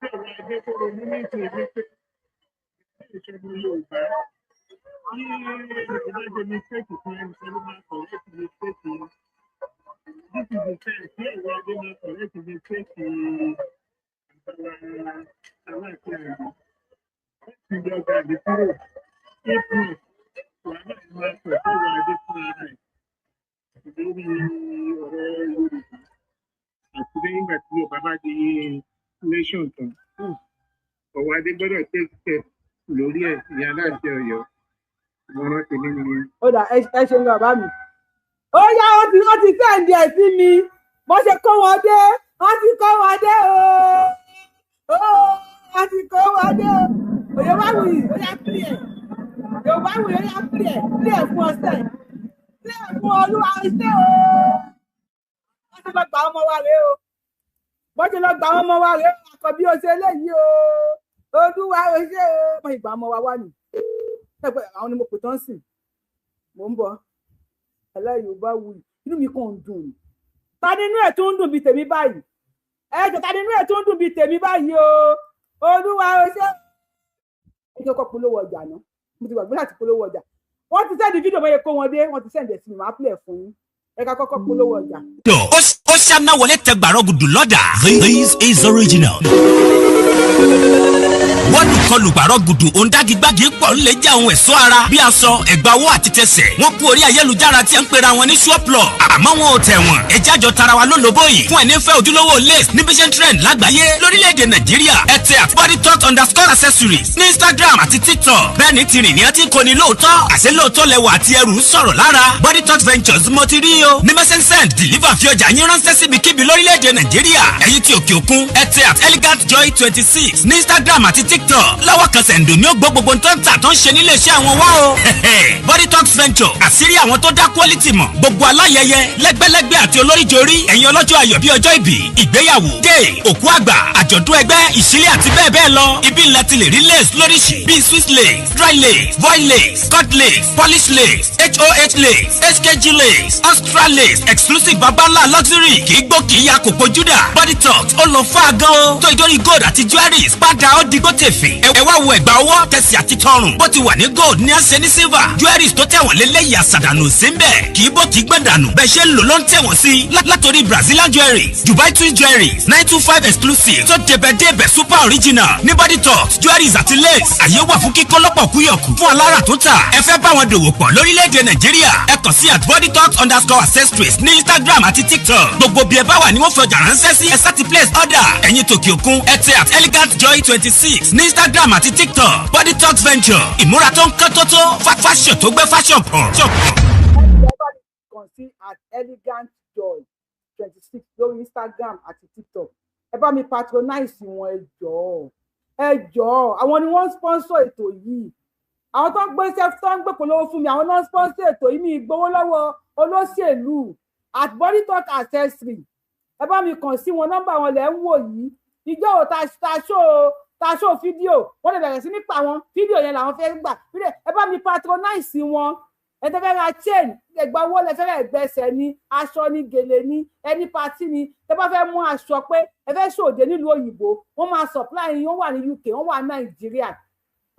kó wọ adé kó ronú ní ìsìn wípé ìṣẹ́gun Yorùbá ní ìjọba ṣe mistake fún ẹnìkan ló máa correct mistake yẹn. This is the time tí ọ̀wọ́ adé máa correct mistake àbára aláàfin àgbà láti yọ gàdí kúrò. If not, wàhálà máa pọ̀ fọwọ́ adé fún ara ẹ̀ lórí ọ̀rọ̀ Yorùbá àti lẹ́yìn ìgbà tí Yorùbá bá di nation tán. Ọ̀wọ́ adé gbọ́dọ̀ take step lórí ẹ̀. Ìyá aláàfin Ọ̀yọ́, ìmọ̀ràn tèmi nìyẹn. Ó dà, ẹ ṣeun bàbá mi. Ó yá, wọ́n ti send ẹ̀ sí mi. Bó ṣe kó wọn dé, wọ́n ti kó wọn dé o. Ó wọ́n ti kó wọn dé o. Yorùbá wuyì, ó yá, play ẹ̀. Yorùbá wuyì, ó yá, play ẹ̀, play ẹ̀ fún ọ̀sẹ̀, play ẹ̀ fún olúwa ṣé o. Wọ́n ti lọ gbà ọmọ wa rèé o. Wọ́n ti lọ gbà ọmọ wa rèé o. Àkọ́bí o ṣe eléyìí o. Olúwa o ṣe o. Wọ́n ti gbà ọmọ wa wá nì. Àwọn ni mo pè tán sìn. Mò ń bọ̀. Ẹlẹ́ Yorùbá wuyì, inú mi kàn ń dùn ni. Ta ni inú ẹ̀ tún ń dùn bíi tèmi báyìí? Ẹ jọ, ta ni inú ẹ̀ tún ń dùn bíi tèmi báyìí o? Olúwa o ṣe. Ẹ jẹ́ kó polówó ọjà náà. Mo ti gbàgbé láti polówó ọjà. Wọ́n ti send fídíò bóyá kó wọn dé, wọ́n ti send ẹ̀ sí mi, màá play ẹ̀ fún yín. Ẹ ká kọ́kọ́ polówó ọjà. Ó ṣáná wọlé tẹ gbàrọ̀ gùdù lọ́dà. This is original. Wọ́n kọlù gbàrọ̀ gùdù òǹdàgígbàgì pọ̀ ń lè jẹ́ àwọn ẹ̀ṣọ́ ara bí aṣọ, ẹ̀gbà owó àti tẹsẹ̀. Wọ́n kú orí ayélujára tí ẹ ń pera wọn ní ṣọ́plọ̀, àmọ́ wọn ò tẹ̀ wọ́n. Ẹjẹ́ àjọ tara wa ló lóbó yìí fún ẹni fẹ́ ojúlówó lace níbi ṣe ń trend lágbàáyé lórílẹ̀‐èdè Nàìjíríà. Ẹ tẹ @bodytalk_accessories ní Instagram àti TikTok. Bẹ́ẹ̀ ni tìrìn ní ẹ ti kò ní lóòótọ́, àṣẹ lóòótọ́ lẹwà àti ẹrù ń sọ̀rọ̀ lára. Body Talk Ventures mo ti rí o ní message, deliver, fi ọjà yín ránṣẹ́ síbikíbi lórílẹ̀‐èdè Nàìjíríà. Ẹ̀yin tí òkè òkun, ẹ tẹ @elegantjoy26 ní Instagram àti TikTok. Lọ́wọ́ kan sẹ̀ǹdò ní ó gbọ́ gbogbo tó ń tà tó ń ṣe nílé iṣẹ́ àwọn wá o. Body Talk Venture, àṣírí àwọn tó dá quality mọ̀. Gbogbo aláyẹyẹ lẹ́gbẹ́lẹ́gbẹ́ àti olóríjorí, ẹ̀yin ọlọ́jọ́ ayọ̀ bíi ọjọ́ ìbí, ìgbéyàwó, dé òkú àgbà, àjọ̀dún ẹgbẹ́, ìṣílẹ̀ àti bẹ́ẹ̀ bẹ́ẹ̀ lọ, ibi ńlá ti lè rí lace lóríṣi bíi Swiss lace, dry lace, voile lace, cut lace, polish lace, hoh lace, hkg lace, extra lace, exclusive, babalá luxury, kì í gbó, kì í ya, kò pojúdà. Body Talk ó lọ fún àgán o tó ìdórí gold àti jewelries padà ó digbó tèfè. Ẹ wá wo ẹ̀gbà ọwọ́, tẹ̀sí àti tọrùn. Bó ti wà ní gold ní àṣẹ ní silver. Jewelries tó tẹ̀wọ̀n lélẹ́yìí, àṣàdànù sí ń bẹ̀, kì í bó, kì í gbọ̀n dànù. Bẹ́ẹ̀ ṣe ń lò ló ń tẹ̀wọ̀n sí. Látòrí Brazilian jewelries, Dubai twin jewelries, 925 exclusive tó débẹ̀ débẹ̀, super original ní Body Talk jewelries àti lace. Àyè wà fún kíkọ́ lọ́pọ̀ kúyọ̀kù fún alára tó tà. Ẹ fẹ́ bá wọn dòwò pọ̀ lórílẹ̀‐èdè Nàìjíríà, ẹ kàn sí @bodytalk_accessories ní Instagram àti TikTok. Gbogbo bí ẹ bá wà ní wọ́n fi ọjà ránṣẹ́ sí. Ẹ sáti place order. Ẹ̀yin tòkè òkun, ẹ tẹ @elegantjoy26 ní Instagram àti TikTok. Body Talk Venture, ìmúra tó ń kán tó tó, fashion tó gbé fashion pọ̀. Kàn sí @elegantjoy26 lórí Instagram àti TikTok. Ẹ bá mi patronize wọn, ẹ jọ̀ọ́, ẹ jọ̀ọ́. Àwọn ni wọ́n ń sponsor ètò yìí. Àwọn tó ń gbé tó ń gbé polówó fún mi, àwọn náà ń sponsor ètò yìí. Mi gbowó lọ́wọ́ olóṣèlú. @bodytalk accessory, ẹ bá mi kàn sí wọn. Nọ́mbà wọn lẹ̀ ń wò yìí. Ìjọ ò ta ta ṣó fídíò, wọ́n lè bẹ̀rẹ̀ sí ní pa àwọn fídíò yẹn làwọn fẹ́ gbà. Ẹ bá mi patronize wọn. Ẹ tẹ́ fẹ́ ra chain, ẹgbà owó lẹ fẹ́ rà, ẹgbẹ́sẹ̀ ní aṣọ ní, gèlè ní, ẹni party ní, tẹ́ bá fẹ́ mú aṣọ pé ẹ fẹ́ ṣòde nílùú òyìnbó, wọ́n máa supply yín. Wọ́n wà ní UK, wọ́n wà ní Nàìjíríà.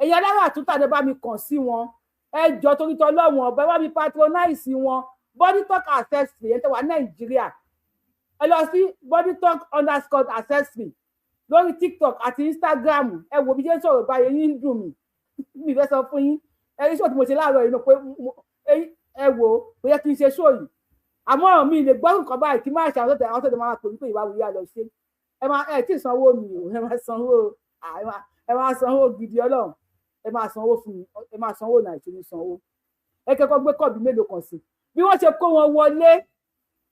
Ẹ̀yin alára àtúntà, ẹ bá mi kàn sí wọn. Ẹ jọ, torí tọlọ́wọ̀n ọ̀bẹ, bá mi patronize wọn. Body Talk Accessory, ẹ tẹ́ wà ní Nàìjíríà, ẹ lọ sí @bodytalk_accessory lórí TikTok àti Instagram. Ẹ wò bí jẹ́ sọ̀rọ̀ báyìí, yín ń dùn mí. Mi fẹ́ sọ fún yín, ẹ rí ṣòó tí mo ṣe láàárọ̀ yìí náà pé ẹ wò ó, kò yẹ kí n ṣe ṣó yìí, àmọ́ mi lè gbọ́ nǹkan báyìí kí n má ṣe. Àwọn tó máa pè mí pé ìwà wòye lọ ṣe. Ẹ máa ẹ tí ì sanwó mi o. Ẹ máa sanwó, ẹ máa sanwó gidi. Ọlọ́run, ẹ máa sanwó fún mi, ẹ máa sanwó Nàìjíríà sanwó. Ẹ kẹ́kọ̀ọ́ gbé kọ́ọ̀bù mélòó kan sí bí wọ́n ṣe kó wọn wọlé,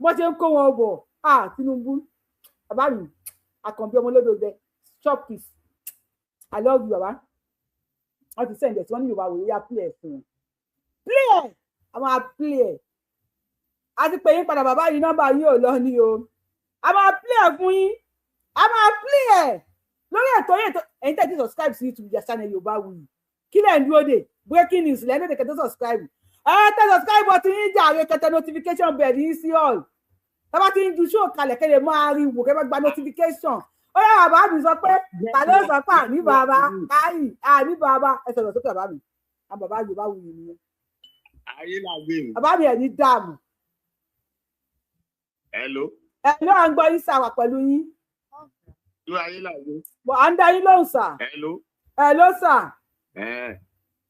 wọ́n ṣe ń kó wọn bọ̀. Ah, Tinubu, bàbá mi Àkànbí ọmọ olódòdè, chop kiss, I love you, bàbá. Wọ́n ti send ẹ̀ tí wọ́n ní Yorùbá wòye yá, play ẹ̀ fún wọn. Play ẹ̀, a máa play ẹ̀. A ti pè yín padà, bàbá yìí, nọ́mbà yín ò lọ ní o. A máa play ẹ̀ fún yín, a máa play ẹ̀ lórí ètò yìí. Ètò ẹ̀yin tẹ̀ tí subscribe sí YouTube channel Yorùbá Wuyì, kí lẹ̀ ń dúró dè? Breaking news lẹ́nu èdè kẹ́tọ́ subscribe. Ẹ tẹ subscribe button yín jàre, kẹtẹ notification bell yín sí all. Tá bá ti ń ju show kalẹ̀, kẹ́ lè máa rí wò, kẹ́ máa gba notification. Ó yá, bàbá mi sọ pé ta ló sọ pé àní bàbá káyì àní bàbá. Ẹ sọ̀rọ̀ sókè, bàbá mi. Àwọn bàbá Yorùbá wù yìí nìyẹn. Ayé là gbé o. Bàbá mi, ẹ̀ ní dààmú. Hello. Ẹ ló à ń gbọ́ yín sà, wà pẹ̀lú yín. Ló ayé là gbé. Bọ̀ à ń dá yín lóhùn sà. Hello. Ẹ ló sà. Ẹ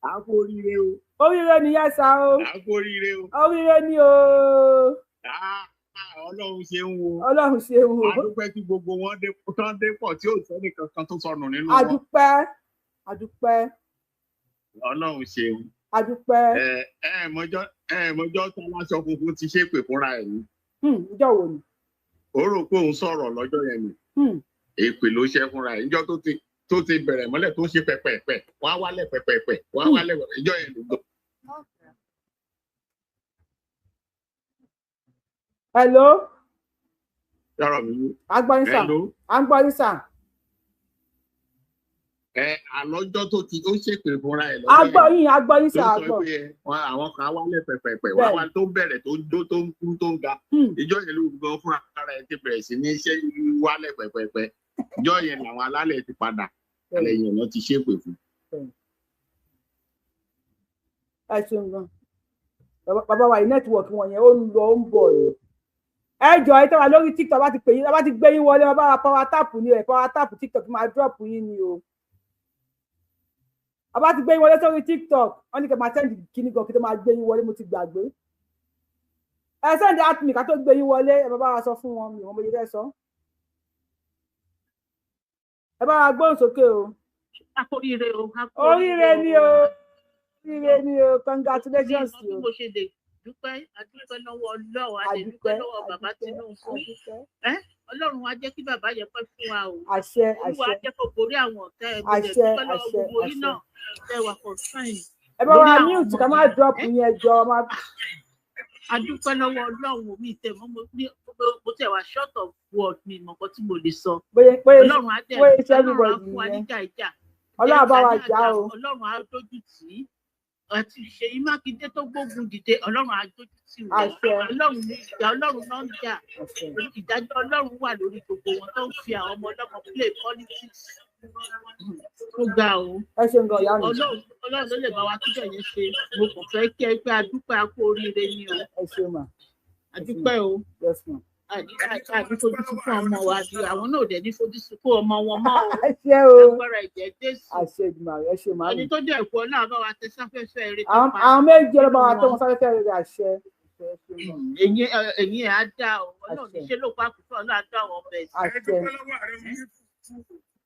a kú oríire o. Oríire nìyẹn sà o. A kú oríire o. Oríire ni o. Ah, Ọlọ́run ṣe ń wo. Ọlọ́run ṣe ń wo. A dúpẹ́ tí gbogbo wọn dé tán dé pọ̀ tí ò sẹ́ni kankan tó sọnù nínú wọn. Adúpẹ́, adúpẹ́. Ọlọ́run ṣeun. Adúpẹ́. Ẹ mọjọ́ tí aláṣọ funfun ti ṣépè fúnra ẹ̀ ni. Ìjọ wo ni? Ó rò pé òun sọ̀rọ̀ lọ́jọ́ yẹn ni. Èpè ló ṣe fúnra ẹ̀ níjọ́ tó ti bẹ̀rẹ̀ mọ́lẹ̀, tó ń ṣe pẹ̀pẹ̀pẹ̀, wọ́n á wálẹ̀ pẹ̀pẹ̀pẹ̀, wọ́n á wálẹ̀ pẹ̀pẹ̀, ìjọ́ yẹn ló gbọ́. Hello. Yọ̀rọ̀ mi wú. À ń gbọ́ yín sà. Hello. À ń gbọ́ yín sà. Ẹ àlọ́jọ́ tó ti ó ṣèpè fúnra ẹ̀ À ń gbọ́ yín, à ń gbọ́ yín sà, tó à ń sọ gbọ́. pé wọn àwọn kan á wálẹ̀ pẹ̀pẹ̀pẹ̀, wọ́n á wá tó bẹ̀rẹ̀, tó ń jó, tó ń kú, tó ń ga. Ìjọ́ yẹn ló gan fúnra ara ẹ̀ ti bẹ̀rẹ̀ sí ní ṣe wálẹ̀ pẹ̀pẹ̀pẹ̀. Ìjọ́ yẹn làwọn alálẹ̀ ti padà alẹ́ yẹn lọ ti ṣépè fún. Ẹ ṣeun gan bàbá wa. Yìí network wọn yẹn, ó ń lọ, ó ń bọ̀ ni. Ẹ jọ, ẹ tẹ́ wa lórí TikTok, bá ti pè yín, bá ti gbé yín wọlé, bàbá wa, power tap ni ẹ, power tap TikTok máa drop yín ni o. Bàbá ti gbé yín wọlé sórí TikTok, wọ́n ní kí n máa send kíní gan kí tó máa gbé yín wọlé. Mo ti gbàgbé. Ẹ send at me ká tó gbé yín wọlé. Ẹ bàbá wa, sọ fún wọn mi wọn bóyá fẹ́ sọ. Ẹ bá wa gbóhùn sókè o. Oríire o. Oríire ni o, oríire ni o, congratulations o. Bí o mo ṣe lè dúpẹ́, adúpẹ́ lọ́wọ́ Ọlọ́run, a lè dúpẹ́ lọ́wọ́ bàbá Tinubu. Ẹ Ọlọ́run á jẹ́ kí bàbá yẹn pẹ́ fún wa o. Àṣẹ. Olúwa á Àṣẹ. jẹ́ kó borí àwọn ọ̀tá ẹ̀. Mo lè Àṣẹ. dúpẹ́ lọ́wọ́ Àṣẹ. gbogbo yín Àṣẹ. náà tẹ́ wà concern Ẹ bá lórí wa àwọn mute ọmọ ká má yẹn. drop yín, ẹ jọ má. A dúpẹ́ lọ́wọ́ Ọlọ́run. Mi tẹ̀ mọ́ mo tẹ̀ wá short of word, mi mọ̀ nǹkan tí mo lè sọ. Bóyá bóyá Ọlọ́run á dẹ̀ bóyá ṣe Ọlọ́run á everybody fún wa nìyẹn. níjà ìjà. Ọlọ́run á bá wa jà o. Ọlọ́run á dójú tì í, àti Ṣèyí Mákindé tó gbógun dìde, Ọlọ́run á dójú tì wọ́n. Àṣẹ. Ọlọ́run ní ìjà, Ọlọ́run náà ń jà. Ìdájọ́ Ọlọ́run wà lórí gbogbo wọn tó ń fi àwọn ọmọ ọlọ́mọ play politics. Ó ga o. Ẹ ṣeun gan, ìyá mi. Ọlọ́run ló lè bá wa túbọ̀ yẹn ṣe. Mo kàn fẹ́ kí ẹ pé a dúpẹ́, a kú oríire ni o. Ẹ ṣeun mà. A dúpẹ́ o. Yes ma. Àní fojú sunkún ọmọ wa àti àwọn náà ò dẹ̀ ní fojú sunkún ọmọ wọn mọ́ o. Àṣẹ o. Agbára ẹ̀jẹ̀ Jésù. Àṣẹ Èdùmàrè. Ẹ ṣe màmí. Ẹni tó jẹ́ ẹ̀kọ́ náà bá wa tẹ sáfẹ́fẹ́ eré tó Àwọn pa àwọn méjì ọlọ́ba wa tó wọn. wọn sáfẹ́fẹ́ rere. Àṣẹ. Ẹ̀yìn ẹ̀ á dá o. Ọlọ́run ní ṣe ló pa àkùkọ, Ọlọ́run á dá àwọn ọmọ ẹ̀ sí. Àṣẹ.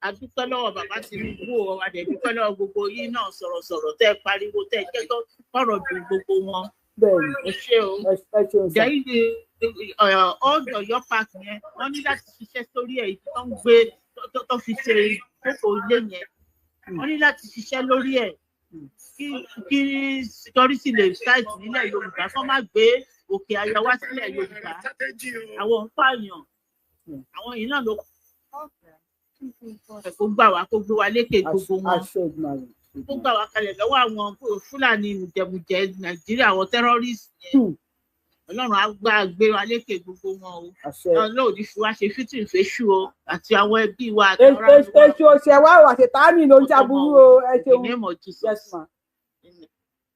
A dúpẹ́ lọ́wọ́ bàbá Tinubu o, a dẹ̀ dúpẹ́ lọ́wọ́ gbogbo yín náà, sọ̀rọ̀sọ̀rọ̀ tẹ́ ẹ pariwo, tẹ́ ẹ jẹ́ kó kọ̀rọ̀ dùn gbogbo wọn. Bẹ́ẹ̀ni. Ẹ ṣé o. Ẹ ṣeun sà. Jẹ́yìn Old Ọ̀yọ́ park yẹn, wọ́n ní láti ṣiṣẹ́ sórí ẹ̀. Ibi tó ń gbé tó fi ṣe ìjókòó ilé yẹn, wọ́n ní láti ṣiṣẹ́ lórí ẹ̀ kí security lè site nílẹ̀ Yorùbá, kó má gbé òkè ayọ̀ wá sílẹ̀ Yorùbá. Àwọn ń pààyàn, àwọn yìí náà ló kó gbà wá, kó gbé wa lékè gbogbo wọn, Àṣẹ Èdùmàrè. kó gbà wá kalẹ̀ lọ́wọ́ àwọn Fúlàní mùjẹmùjẹ Nàìjíríà, àwọn terrorist yẹn. Ọlọ́run á gbá gbé wa lékè gbogbo wọn o. Àṣẹ. Ọlọ́run ò ní fi wá ṣe fítìn fèṣù o, àti àwọn ẹbí wa àti ará wa. Èṣù òṣè wa ò, àṣetánì ló ń jáburú o. Ẹ In the ṣeun. name of Jesus. Yes ma.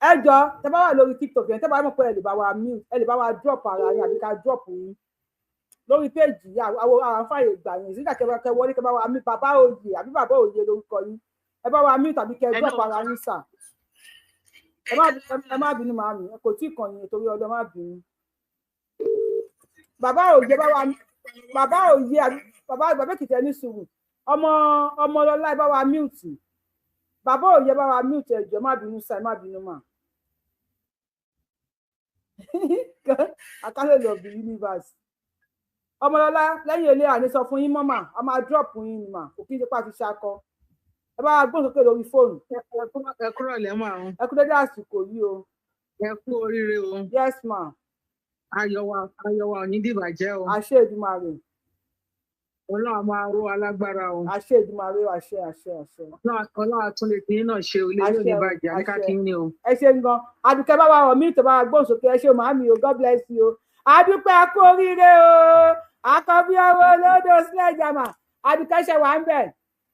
Ẹ jọ, tẹ bá wà lórí TikTok yẹn, tẹ bá mọ̀ pé ẹ lè bá wa mute, ẹ lè bá wa drop ara yín àbí ká drop yín lórí péjì yìí. Àwọn àwọn fàyè gbà yín sígbà kẹ kẹ wọlé, kẹ bá wa mute. Bàbá òye àbí bàbá òye lórúkọ yín, ẹ bá wa mute àbí kẹ drop ara yín sà. Ẹ má bínú màmí, kò tí ì kàn yín torí ọlọ́, má bínú. Bàbá òye, bá wa, bàbá òye àbí bàbá Èkìtì, ẹni sùúrù. Ọmọ ọmọlọlá, ẹ bá wa mute. Bàbá òye, bá wa mute. Ẹ jọ̀ọ́, má bínú sà, ẹ má bínú mà. Akálẹ̀ of the universe, ọmọlọlá, lẹ́yìn ilé àní sọ fún yín mọ́ mà, a máa drop yín ni mà, kò kí n ṣe pàṣẹ ṣakọ. Ẹ bá wa gbóhùn sókè lórí fóònù. Ẹ kúrò lẹ́mọ̀ àwọn. Ẹ kú dédé àsìkò yìí o. Ẹ kú oríire o. Yes ma. Ayọ̀ wa, ayọ̀ wa ò ní dìbàjẹ́ o. Àṣẹ Èdùmàrè. Ọlọ́run á máa ró alágbára o. Àṣẹ Èdùmàrè o, àṣẹ, àṣẹ, àṣẹ. Ọlọ́run á tún lè tí yín náà ṣe o, ilé yóò ní Àṣẹ o, bàjẹ́, àníká àṣẹ. kí yín ni o. Ẹ ṣe ń gan. Àdùkẹ́ bá wa rọ̀ mí tó bá wa gbóhùn sókè. Ẹ ṣe o, màámi o, God bless you o. Àdúpẹ́, a kú oríire o. Àkọ́bí ọwọ́ olódò sílẹ̀ jàmà. Àdùkẹ́ ṣe wà ń bẹ̀.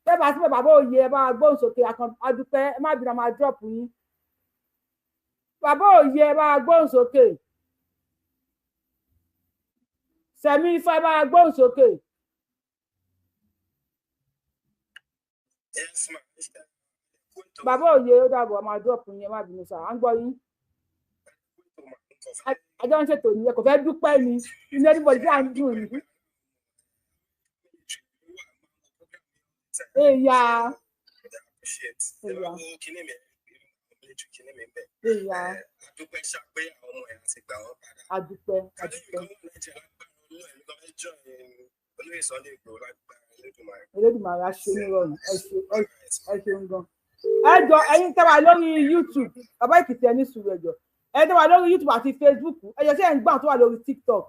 Tẹ́ bá síbẹ̀, bàbá òye, ẹ bá wa gbóhùn sókè. Àdùkẹ́, ẹ má bínú, a máa drop yín. Bàbá òye, ẹ bá wa gbóhùn sókè. Sẹ̀mí Ifá, ẹ bá wa gbóhùn sókè. Bàbá òye, ó dàbọ̀, a máa drop yín, ẹ má bínú sá, à ń gbọ́ yín. Àjọ ń ṣètò nìyẹn, kò fẹ́ dúpẹ́ ni, inú everybody tí à ń dùn ni. Èyà èyà èyà, àdúpẹ́, àdúpẹ́. Elédùmarè á ṣe nírọ̀rùn. Ẹ ṣe, ẹ ṣeun gan. Ẹ jọ, ẹ̀yin tẹ́ wà lórí YouTube, bàbá Èkìtì, ẹ ní sùúrù. Ẹ jọ, ẹ̀yin tẹ́ wà lórí YouTube àti Facebook, ẹ jọ, ṣé ẹ ń gbọ́ àwọn tó wà lórí TikTok?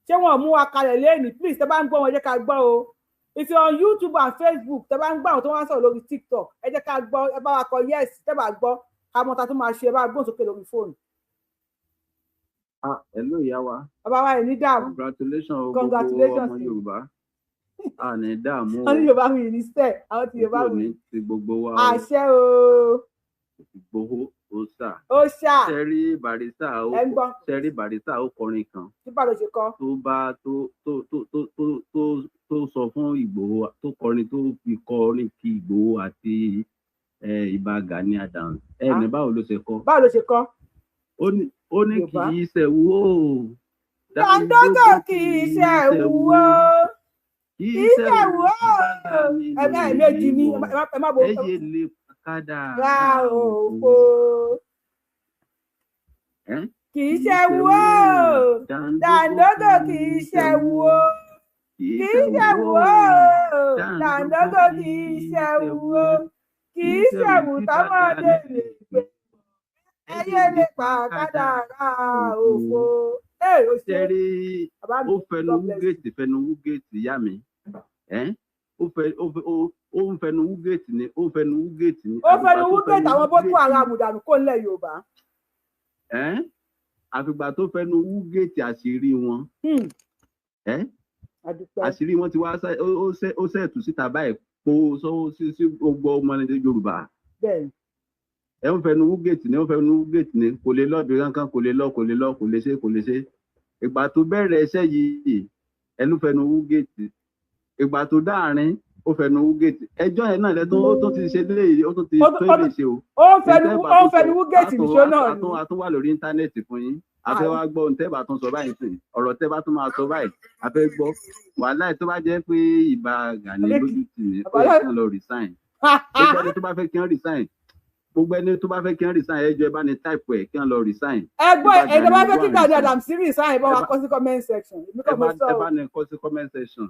Ṣé wọn ò mú wa kalẹ̀ lẹ́ẹ̀ni? Please, tẹ́ bá ń gbọ́ wọn, ẹ jẹ́ ká gbọ́ o. If you're on YouTube and Facebook, tẹ́ bá ń gbọ́ àwọn tó wá ń sọ̀rọ̀ lórí TikTok, ẹ jẹ́ ká gbọ́. Ẹ bá wa kọ yes tẹ́ bá gbọ́, ká mọ ta tó máa ṣe. Ẹ bá gbóhùn sókè lórí fóònù. Ah, hello ìyá wa. Bàbá wa, ẹ̀ ní dààmú. Congratulations o, gbogbo Congratulations. ọmọ Yorùbá. A ní dààmú o. Wọ́n ní Yorùbá wuyì ní sẹ́ẹ̀, àwọn ti Yorùbá Ojú òní wuyì. ti gbogbo wa o. Àṣẹ o. Ìgbòho ó sà. Ó ṣá. Ṣẹ́rí Barrister ó Ẹ ń gbọ́. Ṣẹ́rí Barrister ó kọrin kan Nípa ló ṣe kọ́. tó bá tó tó tó tó tó tó tó sọ fún Ìgbòho, tó kọrin, tó fi kọrin kí Ìgbòho àti Ìbà Gani Adams. Ẹ ní báwo ló ṣe kọ? Báwo ló ṣe kọ́? Ó ní kì Yorùbá. í ṣẹ̀wú o. Dàńdógò kì í ṣẹ̀wù o. Kì Kì í ṣẹ̀wù o. Ẹ má méjì ni, ẹ má bo. Ẹ yé lè kádà Ra òfo. ẹ́ Kì í ṣẹ̀wù o. Dàńdógò kì í ṣẹ̀wù o. Kì Kì í ṣẹ̀wù o. Dàńdógò kì í ṣẹ̀wù o. Kì í ṣẹ̀wù tọ́mọdé lè gbé. Ẹyẹ lè pa kádàrá òfo. Ẹ ò ṣe. Ṣẹ́rí Bàbá mi, ó fẹnu God wú bless you. géètì, fẹnu wú géètì ìyá mi. Ẹ́ ó fẹ ó fẹ ó ó ń fẹnu wú géètì ni, ó ń fẹnu wú géètì ni. Ó Àfìgbà fẹnu tó wú fẹnu géètì àwọn wú Boko géètì Haram dànù kó ńlẹ̀ Yorùbá. Ẹ́ àfìgbà tó fẹnu wú géètì àṣírí wọn. Ẹ́ Àdúpẹ́. àṣírí wọn ti wá ó ṣẹ́ẹ̀tù síta báyìí kó sọ́wọ́ sí gbogbo ọmọ Yorùbá. Ẹ ń fẹnu wú géètì ni, ó ń fẹnu wú géètì ni, kò lè lọ bí kankan, kò lè lọ, kò lè lọ, kò lè ṣe, kò lè ṣe. Ìgbà tó bẹ̀rẹ̀ iṣẹ́ yìí, ẹnu fẹnu wú géètì. Ìgbà tó dáàrin, ó fẹnu wú géètì. Ẹjọ́ yẹn náà lẹ́tọ́, ó tún ti ṣe léyìí, ó tún ti tó lè ṣe o. Ó ń fẹnu ó ń fẹnu wú géètì nìṣó náà ni. A tún wà lórí íńtánẹ́ẹ̀tì fún yín. A fẹ́ wá gbọ́ ohun tẹ́ bá tún sọ báyìí sí, ọ̀rọ̀ tẹ́ bá tún máa sọ báyìí, a fẹ́ gbọ́. Wàhálà tó bá jẹ́ pé Ìbà Gani lójú tì mí, ó yẹ kí wọ́n lọ resign. Gbogbo ẹni tó bá fẹ́ kí wọ́n resign, gbogbo ẹni tó bá fẹ́ kí wọ́n resign, ẹ jọ̀ọ́, ẹ bá ní type ẹ̀ kí wọ́n lọ resign. Ẹgbọ́n Ìbà ẹni tó bá Gani fẹ́ kí wà Gani resign. Adams sí resign, bá wa kọ sí comment section. Èmi Ẹ kàn mo bá sọ ẹ o. bá ní kọ sí comment section.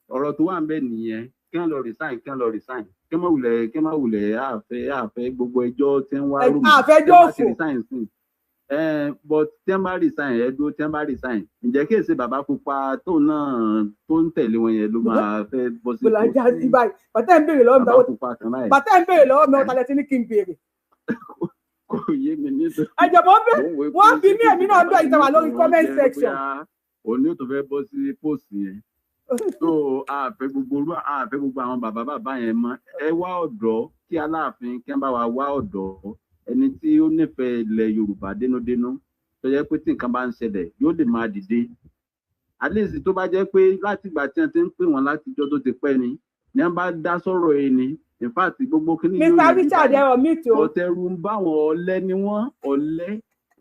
Ọ̀rọ̀ tó wà ń bẹ̀ nìyẹn, kí wọ́n lọ resign, kí wọ́n lọ resign, kí wọ́n má wulẹ̀, kí wọ́n má wulẹ̀. Àfẹ́ gbogbo ẹjọ́ tí ń wá rúmù Àfẹ́jọ́ tí wọ́n bá ti òfò. resign sí ẹ, but tí wọ́n bá resign, ẹ dúró, tí wọ́n bá resign, ǹjẹ́ kí èsì bàbá pupa tó náà tó ń tẹ̀lé wọn yẹn ló máa fẹ́ bọ́ sí Bọ́lá post já sí báyìí. Bàtà ń béèrè lọ́wọ́ mi. Bàbá pupa kan báyìí. Bàtà ń béèrè lọ́wọ́ mi, ọ̀tá lẹ ti ní kí n béèrè. Kò yé mi nítorí Ẹ̀jọ̀ mọ́ bẹ́ mò ń wo pé wọ́n bí ṣé mí kìí èmi ṣe náà ń bàbá dọ̀ ìtawà yìí lórí tó comment jẹ́ section. bóyá òun ni ó tó fẹ́ bọ́ sí post yẹn. So àfẹ́ gbogbo orú, àfẹ́ gbogbo àwọn bàbá bàbá yẹn mọ́. Ẹ wá ọ̀dọ́ kí Aláàfin kí wọ́n bá wa wá ọ̀dọ́, ẹni tí ó nífẹ̀ẹ́ ilẹ̀ Yorùbá dénúdénú, tó jẹ́ pé tí nǹkan bá ń ṣẹlẹ̀ yóò lè máa dìde. At least tó bá jẹ́ pé láti ìgbà tí wọ́n ti ń pè wọ́n látijọ́ tó ti pẹ́ ni wọ́n bá dá sọ̀rọ̀ yìí ni, in fact gbogbo kíní yóò Mr yanjú Richard báyìí. ẹ̀rọ mi tó. Ọ̀tẹ̀rù ń bá wọn, ọ̀lẹ ni wọ́n, ọ̀lẹ,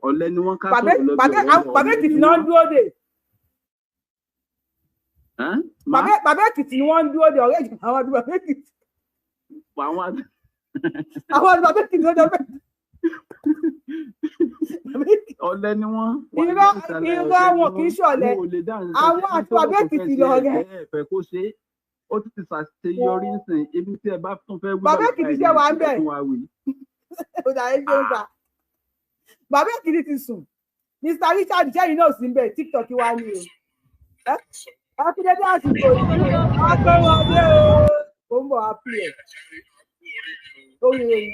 ọ̀lẹ ni wọ́n. Ká Bàbá sọ̀rọ̀ lọ bí bàbá ọ̀rọ̀ bàbá ọ̀lẹ Èkìtì ni náà ń wọ́n. dúró dè. Ẹ́n? Má Bàbá Èkìtì ni wọ́n ń dúró dè, ọ̀rẹ́ ìjọba àwọn àdúgbò bàbá Èkìtì. Àwọn Àwọn àdúgbò bàbá Èkìtì ló dé. Ọ̀lẹ ni wọ́n. Irọ́, irọ́, wọn kì í ṣọ̀lẹ. Wọn ò lè dá nǹkan Àwọn ṣe. àti bàbá Tó fẹ́ Èkìtì ṣe lọ̀rẹ́. ẹ fẹ́ kó ṣe é. Ó ti ṣàṣeyọrí nsìn ibi tí ẹ bá tún fẹ́ wí Bàbá lọ́la Èkìtì ẹ̀ ṣe ní wà ń ẹ bẹ̀. tún wá wí. Ó dà, ẹ ṣeun sà. Bàbá Èkìtì ti sùn. Mr Richard, sẹ́yìn náà sí ń bẹ̀? TikTok wa ni o. Ẹ kú dédé àsìkò yìí. Akọ́wọ́dé o. Ó ń bọ̀ á pè é. Lórí eyi.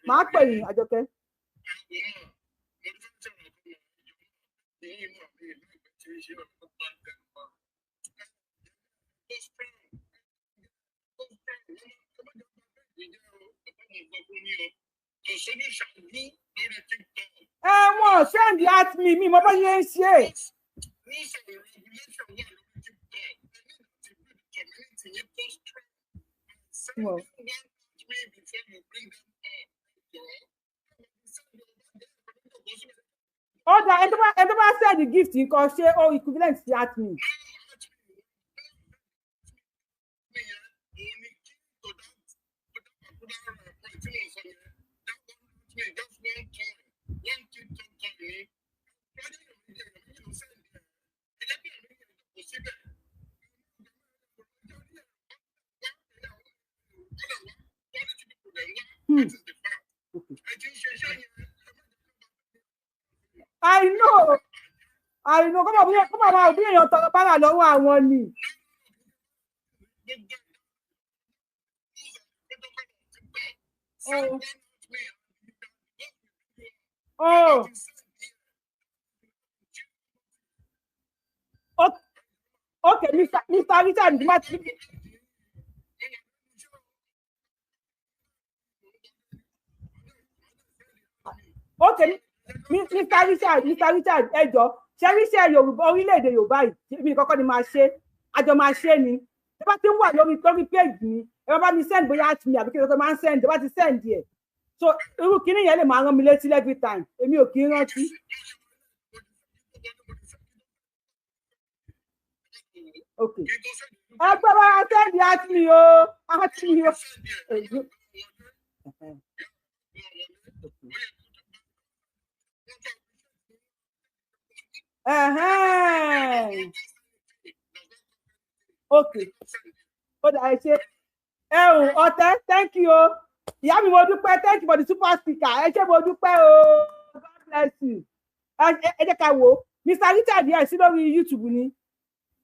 Màá pè yín, Àjọkẹ́. Ẹ wọ́n send at me, mi mo bá ṣe ń ṣe. Wọ́n. Ó dà, ẹni tó bá send gift nǹkan, ṣé ó equivalent sí at me? Hmm. I know, I know. Kó máa bí èèyàn tọrọ bárà lọ́wọ́ àwọn ni. Oh. Oh. Okay, Mr. Richard, Martin. Okay, Mr. Richard, Mr. Richard, ẹ jọ̀ọ́, ṣe rí iṣẹ́ Yorùbá, orílẹ̀-èdè Yorùbá yìí, èmi kọ́kọ́ ni máa ṣe, àjọ máa ṣe ni. Tẹ́ bá ti ń wà lórí page mi, ẹ bá mi send bóyá at me àbí kí ló máa ń send, ẹ bá ti send ẹ̀. So irú kinní yẹn lè máa rán mi létí every time, èmi ò kí ń rántí. Okay. Ẹ gbọ́ bá wa send at me o, at me o. Okay. Ó dà, ẹ ṣe. Ẹ̀hún ọ̀tẹ̀, thank you o. Ìyá mi, mo dúpẹ́, thank you for the super speaker. Ẹ ṣé, mo dúpẹ́ o. God bless you. Ẹ jẹ́ ká wò ó. Mr. Richard yẹn sí lórí YouTube ni.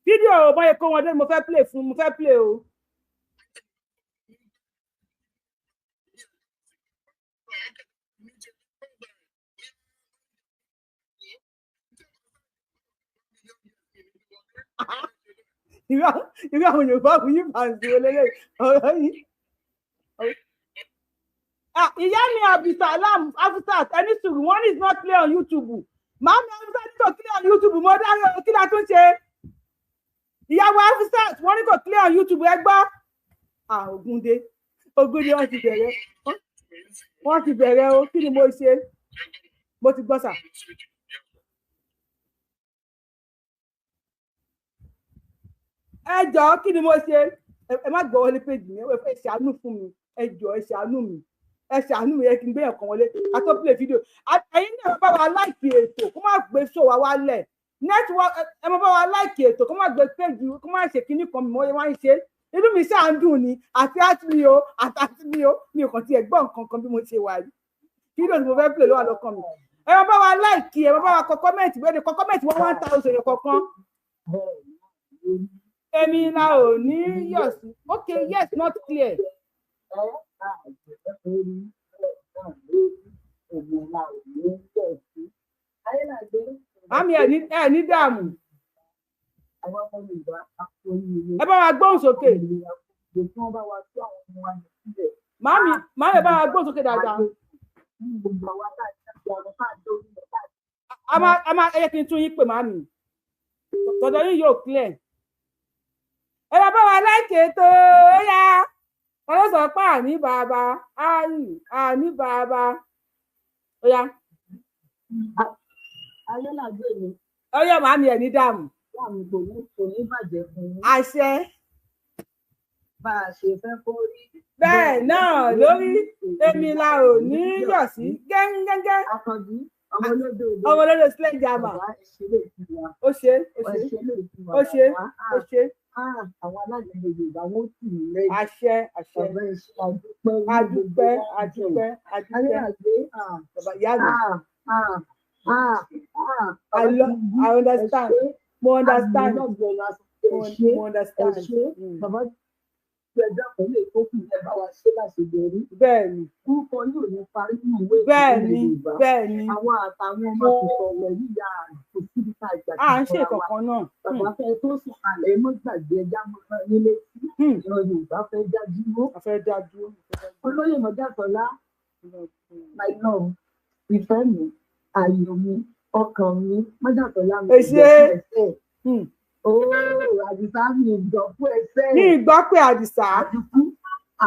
Fídíò bọ́yẹ kó wọn dé, mo fẹ́ play fún, mo fẹ́ play o. Irú àwọn Yorùbá kò yí fàǹsì olélẹ̀ ọ̀rọ̀ yìí. Ìyá mi Abdulsalam Afusat, ẹni sùúrù, one is not clear on YouTube. Màámi Afusat ní kò clear on YouTube, mo dáre o, kí la tún ṣe? Ìyàwó Afusat, wọ́n ní kò clear on YouTube, ẹ gbọ́. Ògúndé, Ògúndé, wọ́n ti bẹ̀rẹ̀, wọ́n ti bẹ̀rẹ̀ o, kí ni mo ṣe? Mo ti gbọ́ sà. Ẹ jọ̀ọ́, kí ni mo ṣe? Ẹ má gbọ́ wọlé péjì mi, ẹ ṣàánú fún mi, ẹ jọ̀ọ́, ẹ ṣàánú mi, ẹ ṣàánú mi, ẹ kí n gbé ẹ̀kan wọlé ká tó play video. Ẹ̀yin náà bá wa láìkì ètò, kó má gbé show wa wálẹ̀ network. Ẹ má bá wa láìkì ètò, kó má gbé péjì, kó má ṣe kíní kan mi wọ́n ń ṣe. Inú mi ṣáà ń dùn ni, àti àti mi o, àti àti mi o, mi ò kàn tiẹ̀ gbọ́ nǹkan kan bí mo ṣe wà yìí. Fídíò tí mo fẹ́ play ló wà lọ́kàn mi. Ẹ má bá wa láìkì, ẹ má bá wa kọ comment, bẹ́ẹ̀ ni kọ comment 1,000 yẹn kọ̀ọ̀kan. Èmi la ò ní yọ̀ sí. Okay, yes, not clear. Màmí, ẹ ní dààmú. Ẹ bá wa gbóhùn sókè. Màmí, màmí, ẹ bá wa gbóhùn sókè dáadáa. A máa ẹ yẹ kí n tún yín pè, màmí. Tọ̀dọ̀ yín yóò clear. Ẹ bá wa láìkè tó yá. Wọn ló sọ pé àní bàbá, àní àní bàbá. Ó yá. Ayélàgbé mi. Ó yá, màmí, ẹ ní dààmú. Láàmú kò ní bàjẹ́ fún yín. Àṣẹ. Bá a ṣe fẹ́ kó rí. Bẹ́ẹ̀ náà lórí, èmi la ò ní yọ̀ sí gẹ́ngẹ́ngẹ́. Àkànjí ọmọ olódò. Ọmọ olódò sílẹ̀ jàmà. Bàbá, ẹ ṣe lè fún wa. Ó ṣe, ó Ẹ ṣe, ṣe lè fún wa. Ó ṣe, Bàbá. ó ṣe. Àwọn aláàlẹ Yorùbá wọn ó tì mí lẹ́yìn. Àṣẹ, àṣẹ. Bàbá, ẹ ṣé, adúpẹ́. Adúpẹ́, adúpẹ́, adúpẹ́. Ayérayé. Bàbá ìyá mi. I understand, mo understand, mo understand. Ẹ ṣé bàbá, ẹjọ́ kan lè tó kù, ẹ bá wa ṣe láṣeyọrí. Bẹ́ẹ̀ni. Orúkọ yóò ní parí nínú ìwé Bẹ́ẹ̀ni. ìpínlẹ̀ Yorùbá. Bẹ́ẹ̀ni. Àwọn àtàwọn ọmọ tuntun ọ̀wẹ̀ yíya kò síbi tá a gbà À ń ṣe kankan náà. Bàbá fẹ́ tó sùn kalẹ̀, ẹ mọ́ gbàgbé, ẹja mọ́ rán nílé tí ìran Yorùbá fẹ́ dá dúró. A fẹ́ dá dúró. Olóyè Mọ́jàsọ́lá, my love, ìfẹ́ mi, ayọ̀ mi, ọkàn mi, Mọ́jàsọ́lá mi. Ẹ ṣé. Ooo, Àdìsá, mi ìgbọ́ fún ẹsẹ̀. Ní ìgbọ́ pé Àdìsá. Àdìkú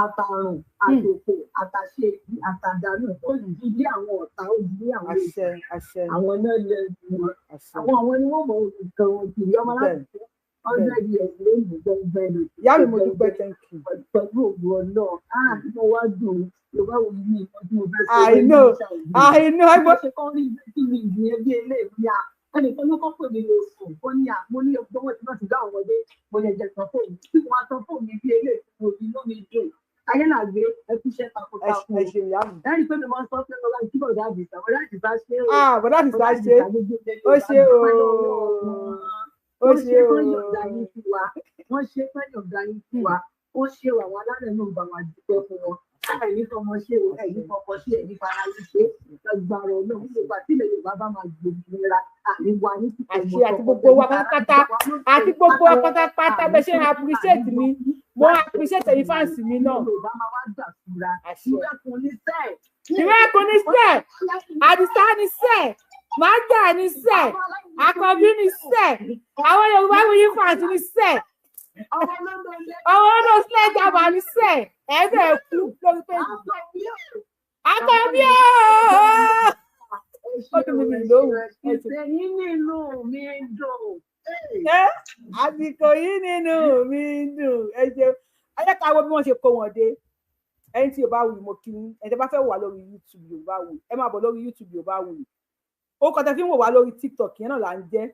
àtàrùn àtòkò àtàṣe àtàdánù, ó di ilé àwọn ọ̀tá, ó di ilé àwọn Àṣẹ, àṣẹ. Àwọn náà lè wọn àwọn ni wọ́n mọ nǹkan wọn kiri ọmọ láti 100 years lónìí gbẹngbẹ lò. Ìyá mi, mo dúpẹ́, thank you. Pẹ̀lú ògùn Ọlọ́run, ah, inú wa dùn. Yorùbá wo ni nǹkan tí mo fẹ́ sọ? I know, I know. Bó ṣe kọ́ rí kí mi ìgbìyànjú bí eléyìí à, ẹnìkan ló kọ́ pè mí lọ sùn, ó ní à, mo ní ọgbọ́n wọn tí wọ́n ti dá àwọn ọmọdé, mo lè jẹ tán fóònù tí wọ́n á tán fóònù mi bí eléyìí tí mo rí inú mi dùn. Ayélàgbé, ẹ kú iṣẹ́ takuntakun. Ẹ ṣe, ìyá mi. Ẹ rí i pé mi máa ń sọ pé ọlá kí bọ̀dá Àdìsá, bọ̀dá Àdìsá ṣe o. Ah, bọ̀dá Àdìsá ṣe, ó ṣe o, ó Wọ́n ṣe ṣe o. kán yọ̀ǹda yín fún wa, wọ́n ṣe kán yọ̀ǹda yín fún wa, ó ṣe o. Àwọn alálẹ̀ náà bá wa dúpẹ́ fún wọn. Ẹ̀yin fọmọ ṣe o, ẹ̀yin fọkọ ṣe, ẹ̀yin fara yín ṣe. Agbára Ọlọ́run, gbogbo àtìlẹ̀ Yorùbá bá máa gbòmìnira àríwá ní títẹ̀. Àṣẹ, àti gbogbo wa pátápátá, àti gbogbo wa pátápátá. Bẹ ṣe ń appreciate mi, mo appreciate ẹ̀yin fans mi náà. Yorùbá máa wá gbà fúra. Ìwé kun ní sẹ́ẹ̀. Ìwé ẹkùn ní sẹ, Àdìsá ní sẹ, Májà ní sẹ, Àkànbí ní sẹ, àwọn Yorùbá Wuyi fans ní sẹ, àwọn ọdún sílẹ̀ jàmbá ní sẹ, ẹ̀ẹ́dẹ̀ kú lórí péjì. Àkànbí ooo, ó dùn mí lóhùn. Ìfẹ́ yín nínú mi dùn. Ẹ àsìkò yìí nínú mi dùn. Ẹ ṣeun. Ẹ jẹ́ ká wo bí wọ́n ṣe kó wọn dé. Ẹni tí Yorùbá Wuyi, mo kí yín. Ẹni tí a bá fẹ́ wà lórí YouTube Yorùbá Wuyi, ẹ máa bọ̀ lórí YouTube Yorùbá Wuyi. Orúkọ tẹ́ fi ń wò wá lórí TikTok yẹn náà là ń jẹ́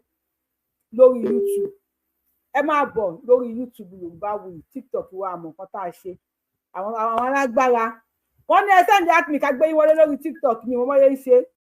lórí YouTube. Ẹ máa bọ̀ lórí YouTube Yorùbá Wuyi. TikTok wa, àmọ́ nǹkan tá a ṣe, àwọn alágbára wọn ní ẹ send at me ká gbé yín wọlé lórí TikTok ni mo mọ̀ yẹn ṣe.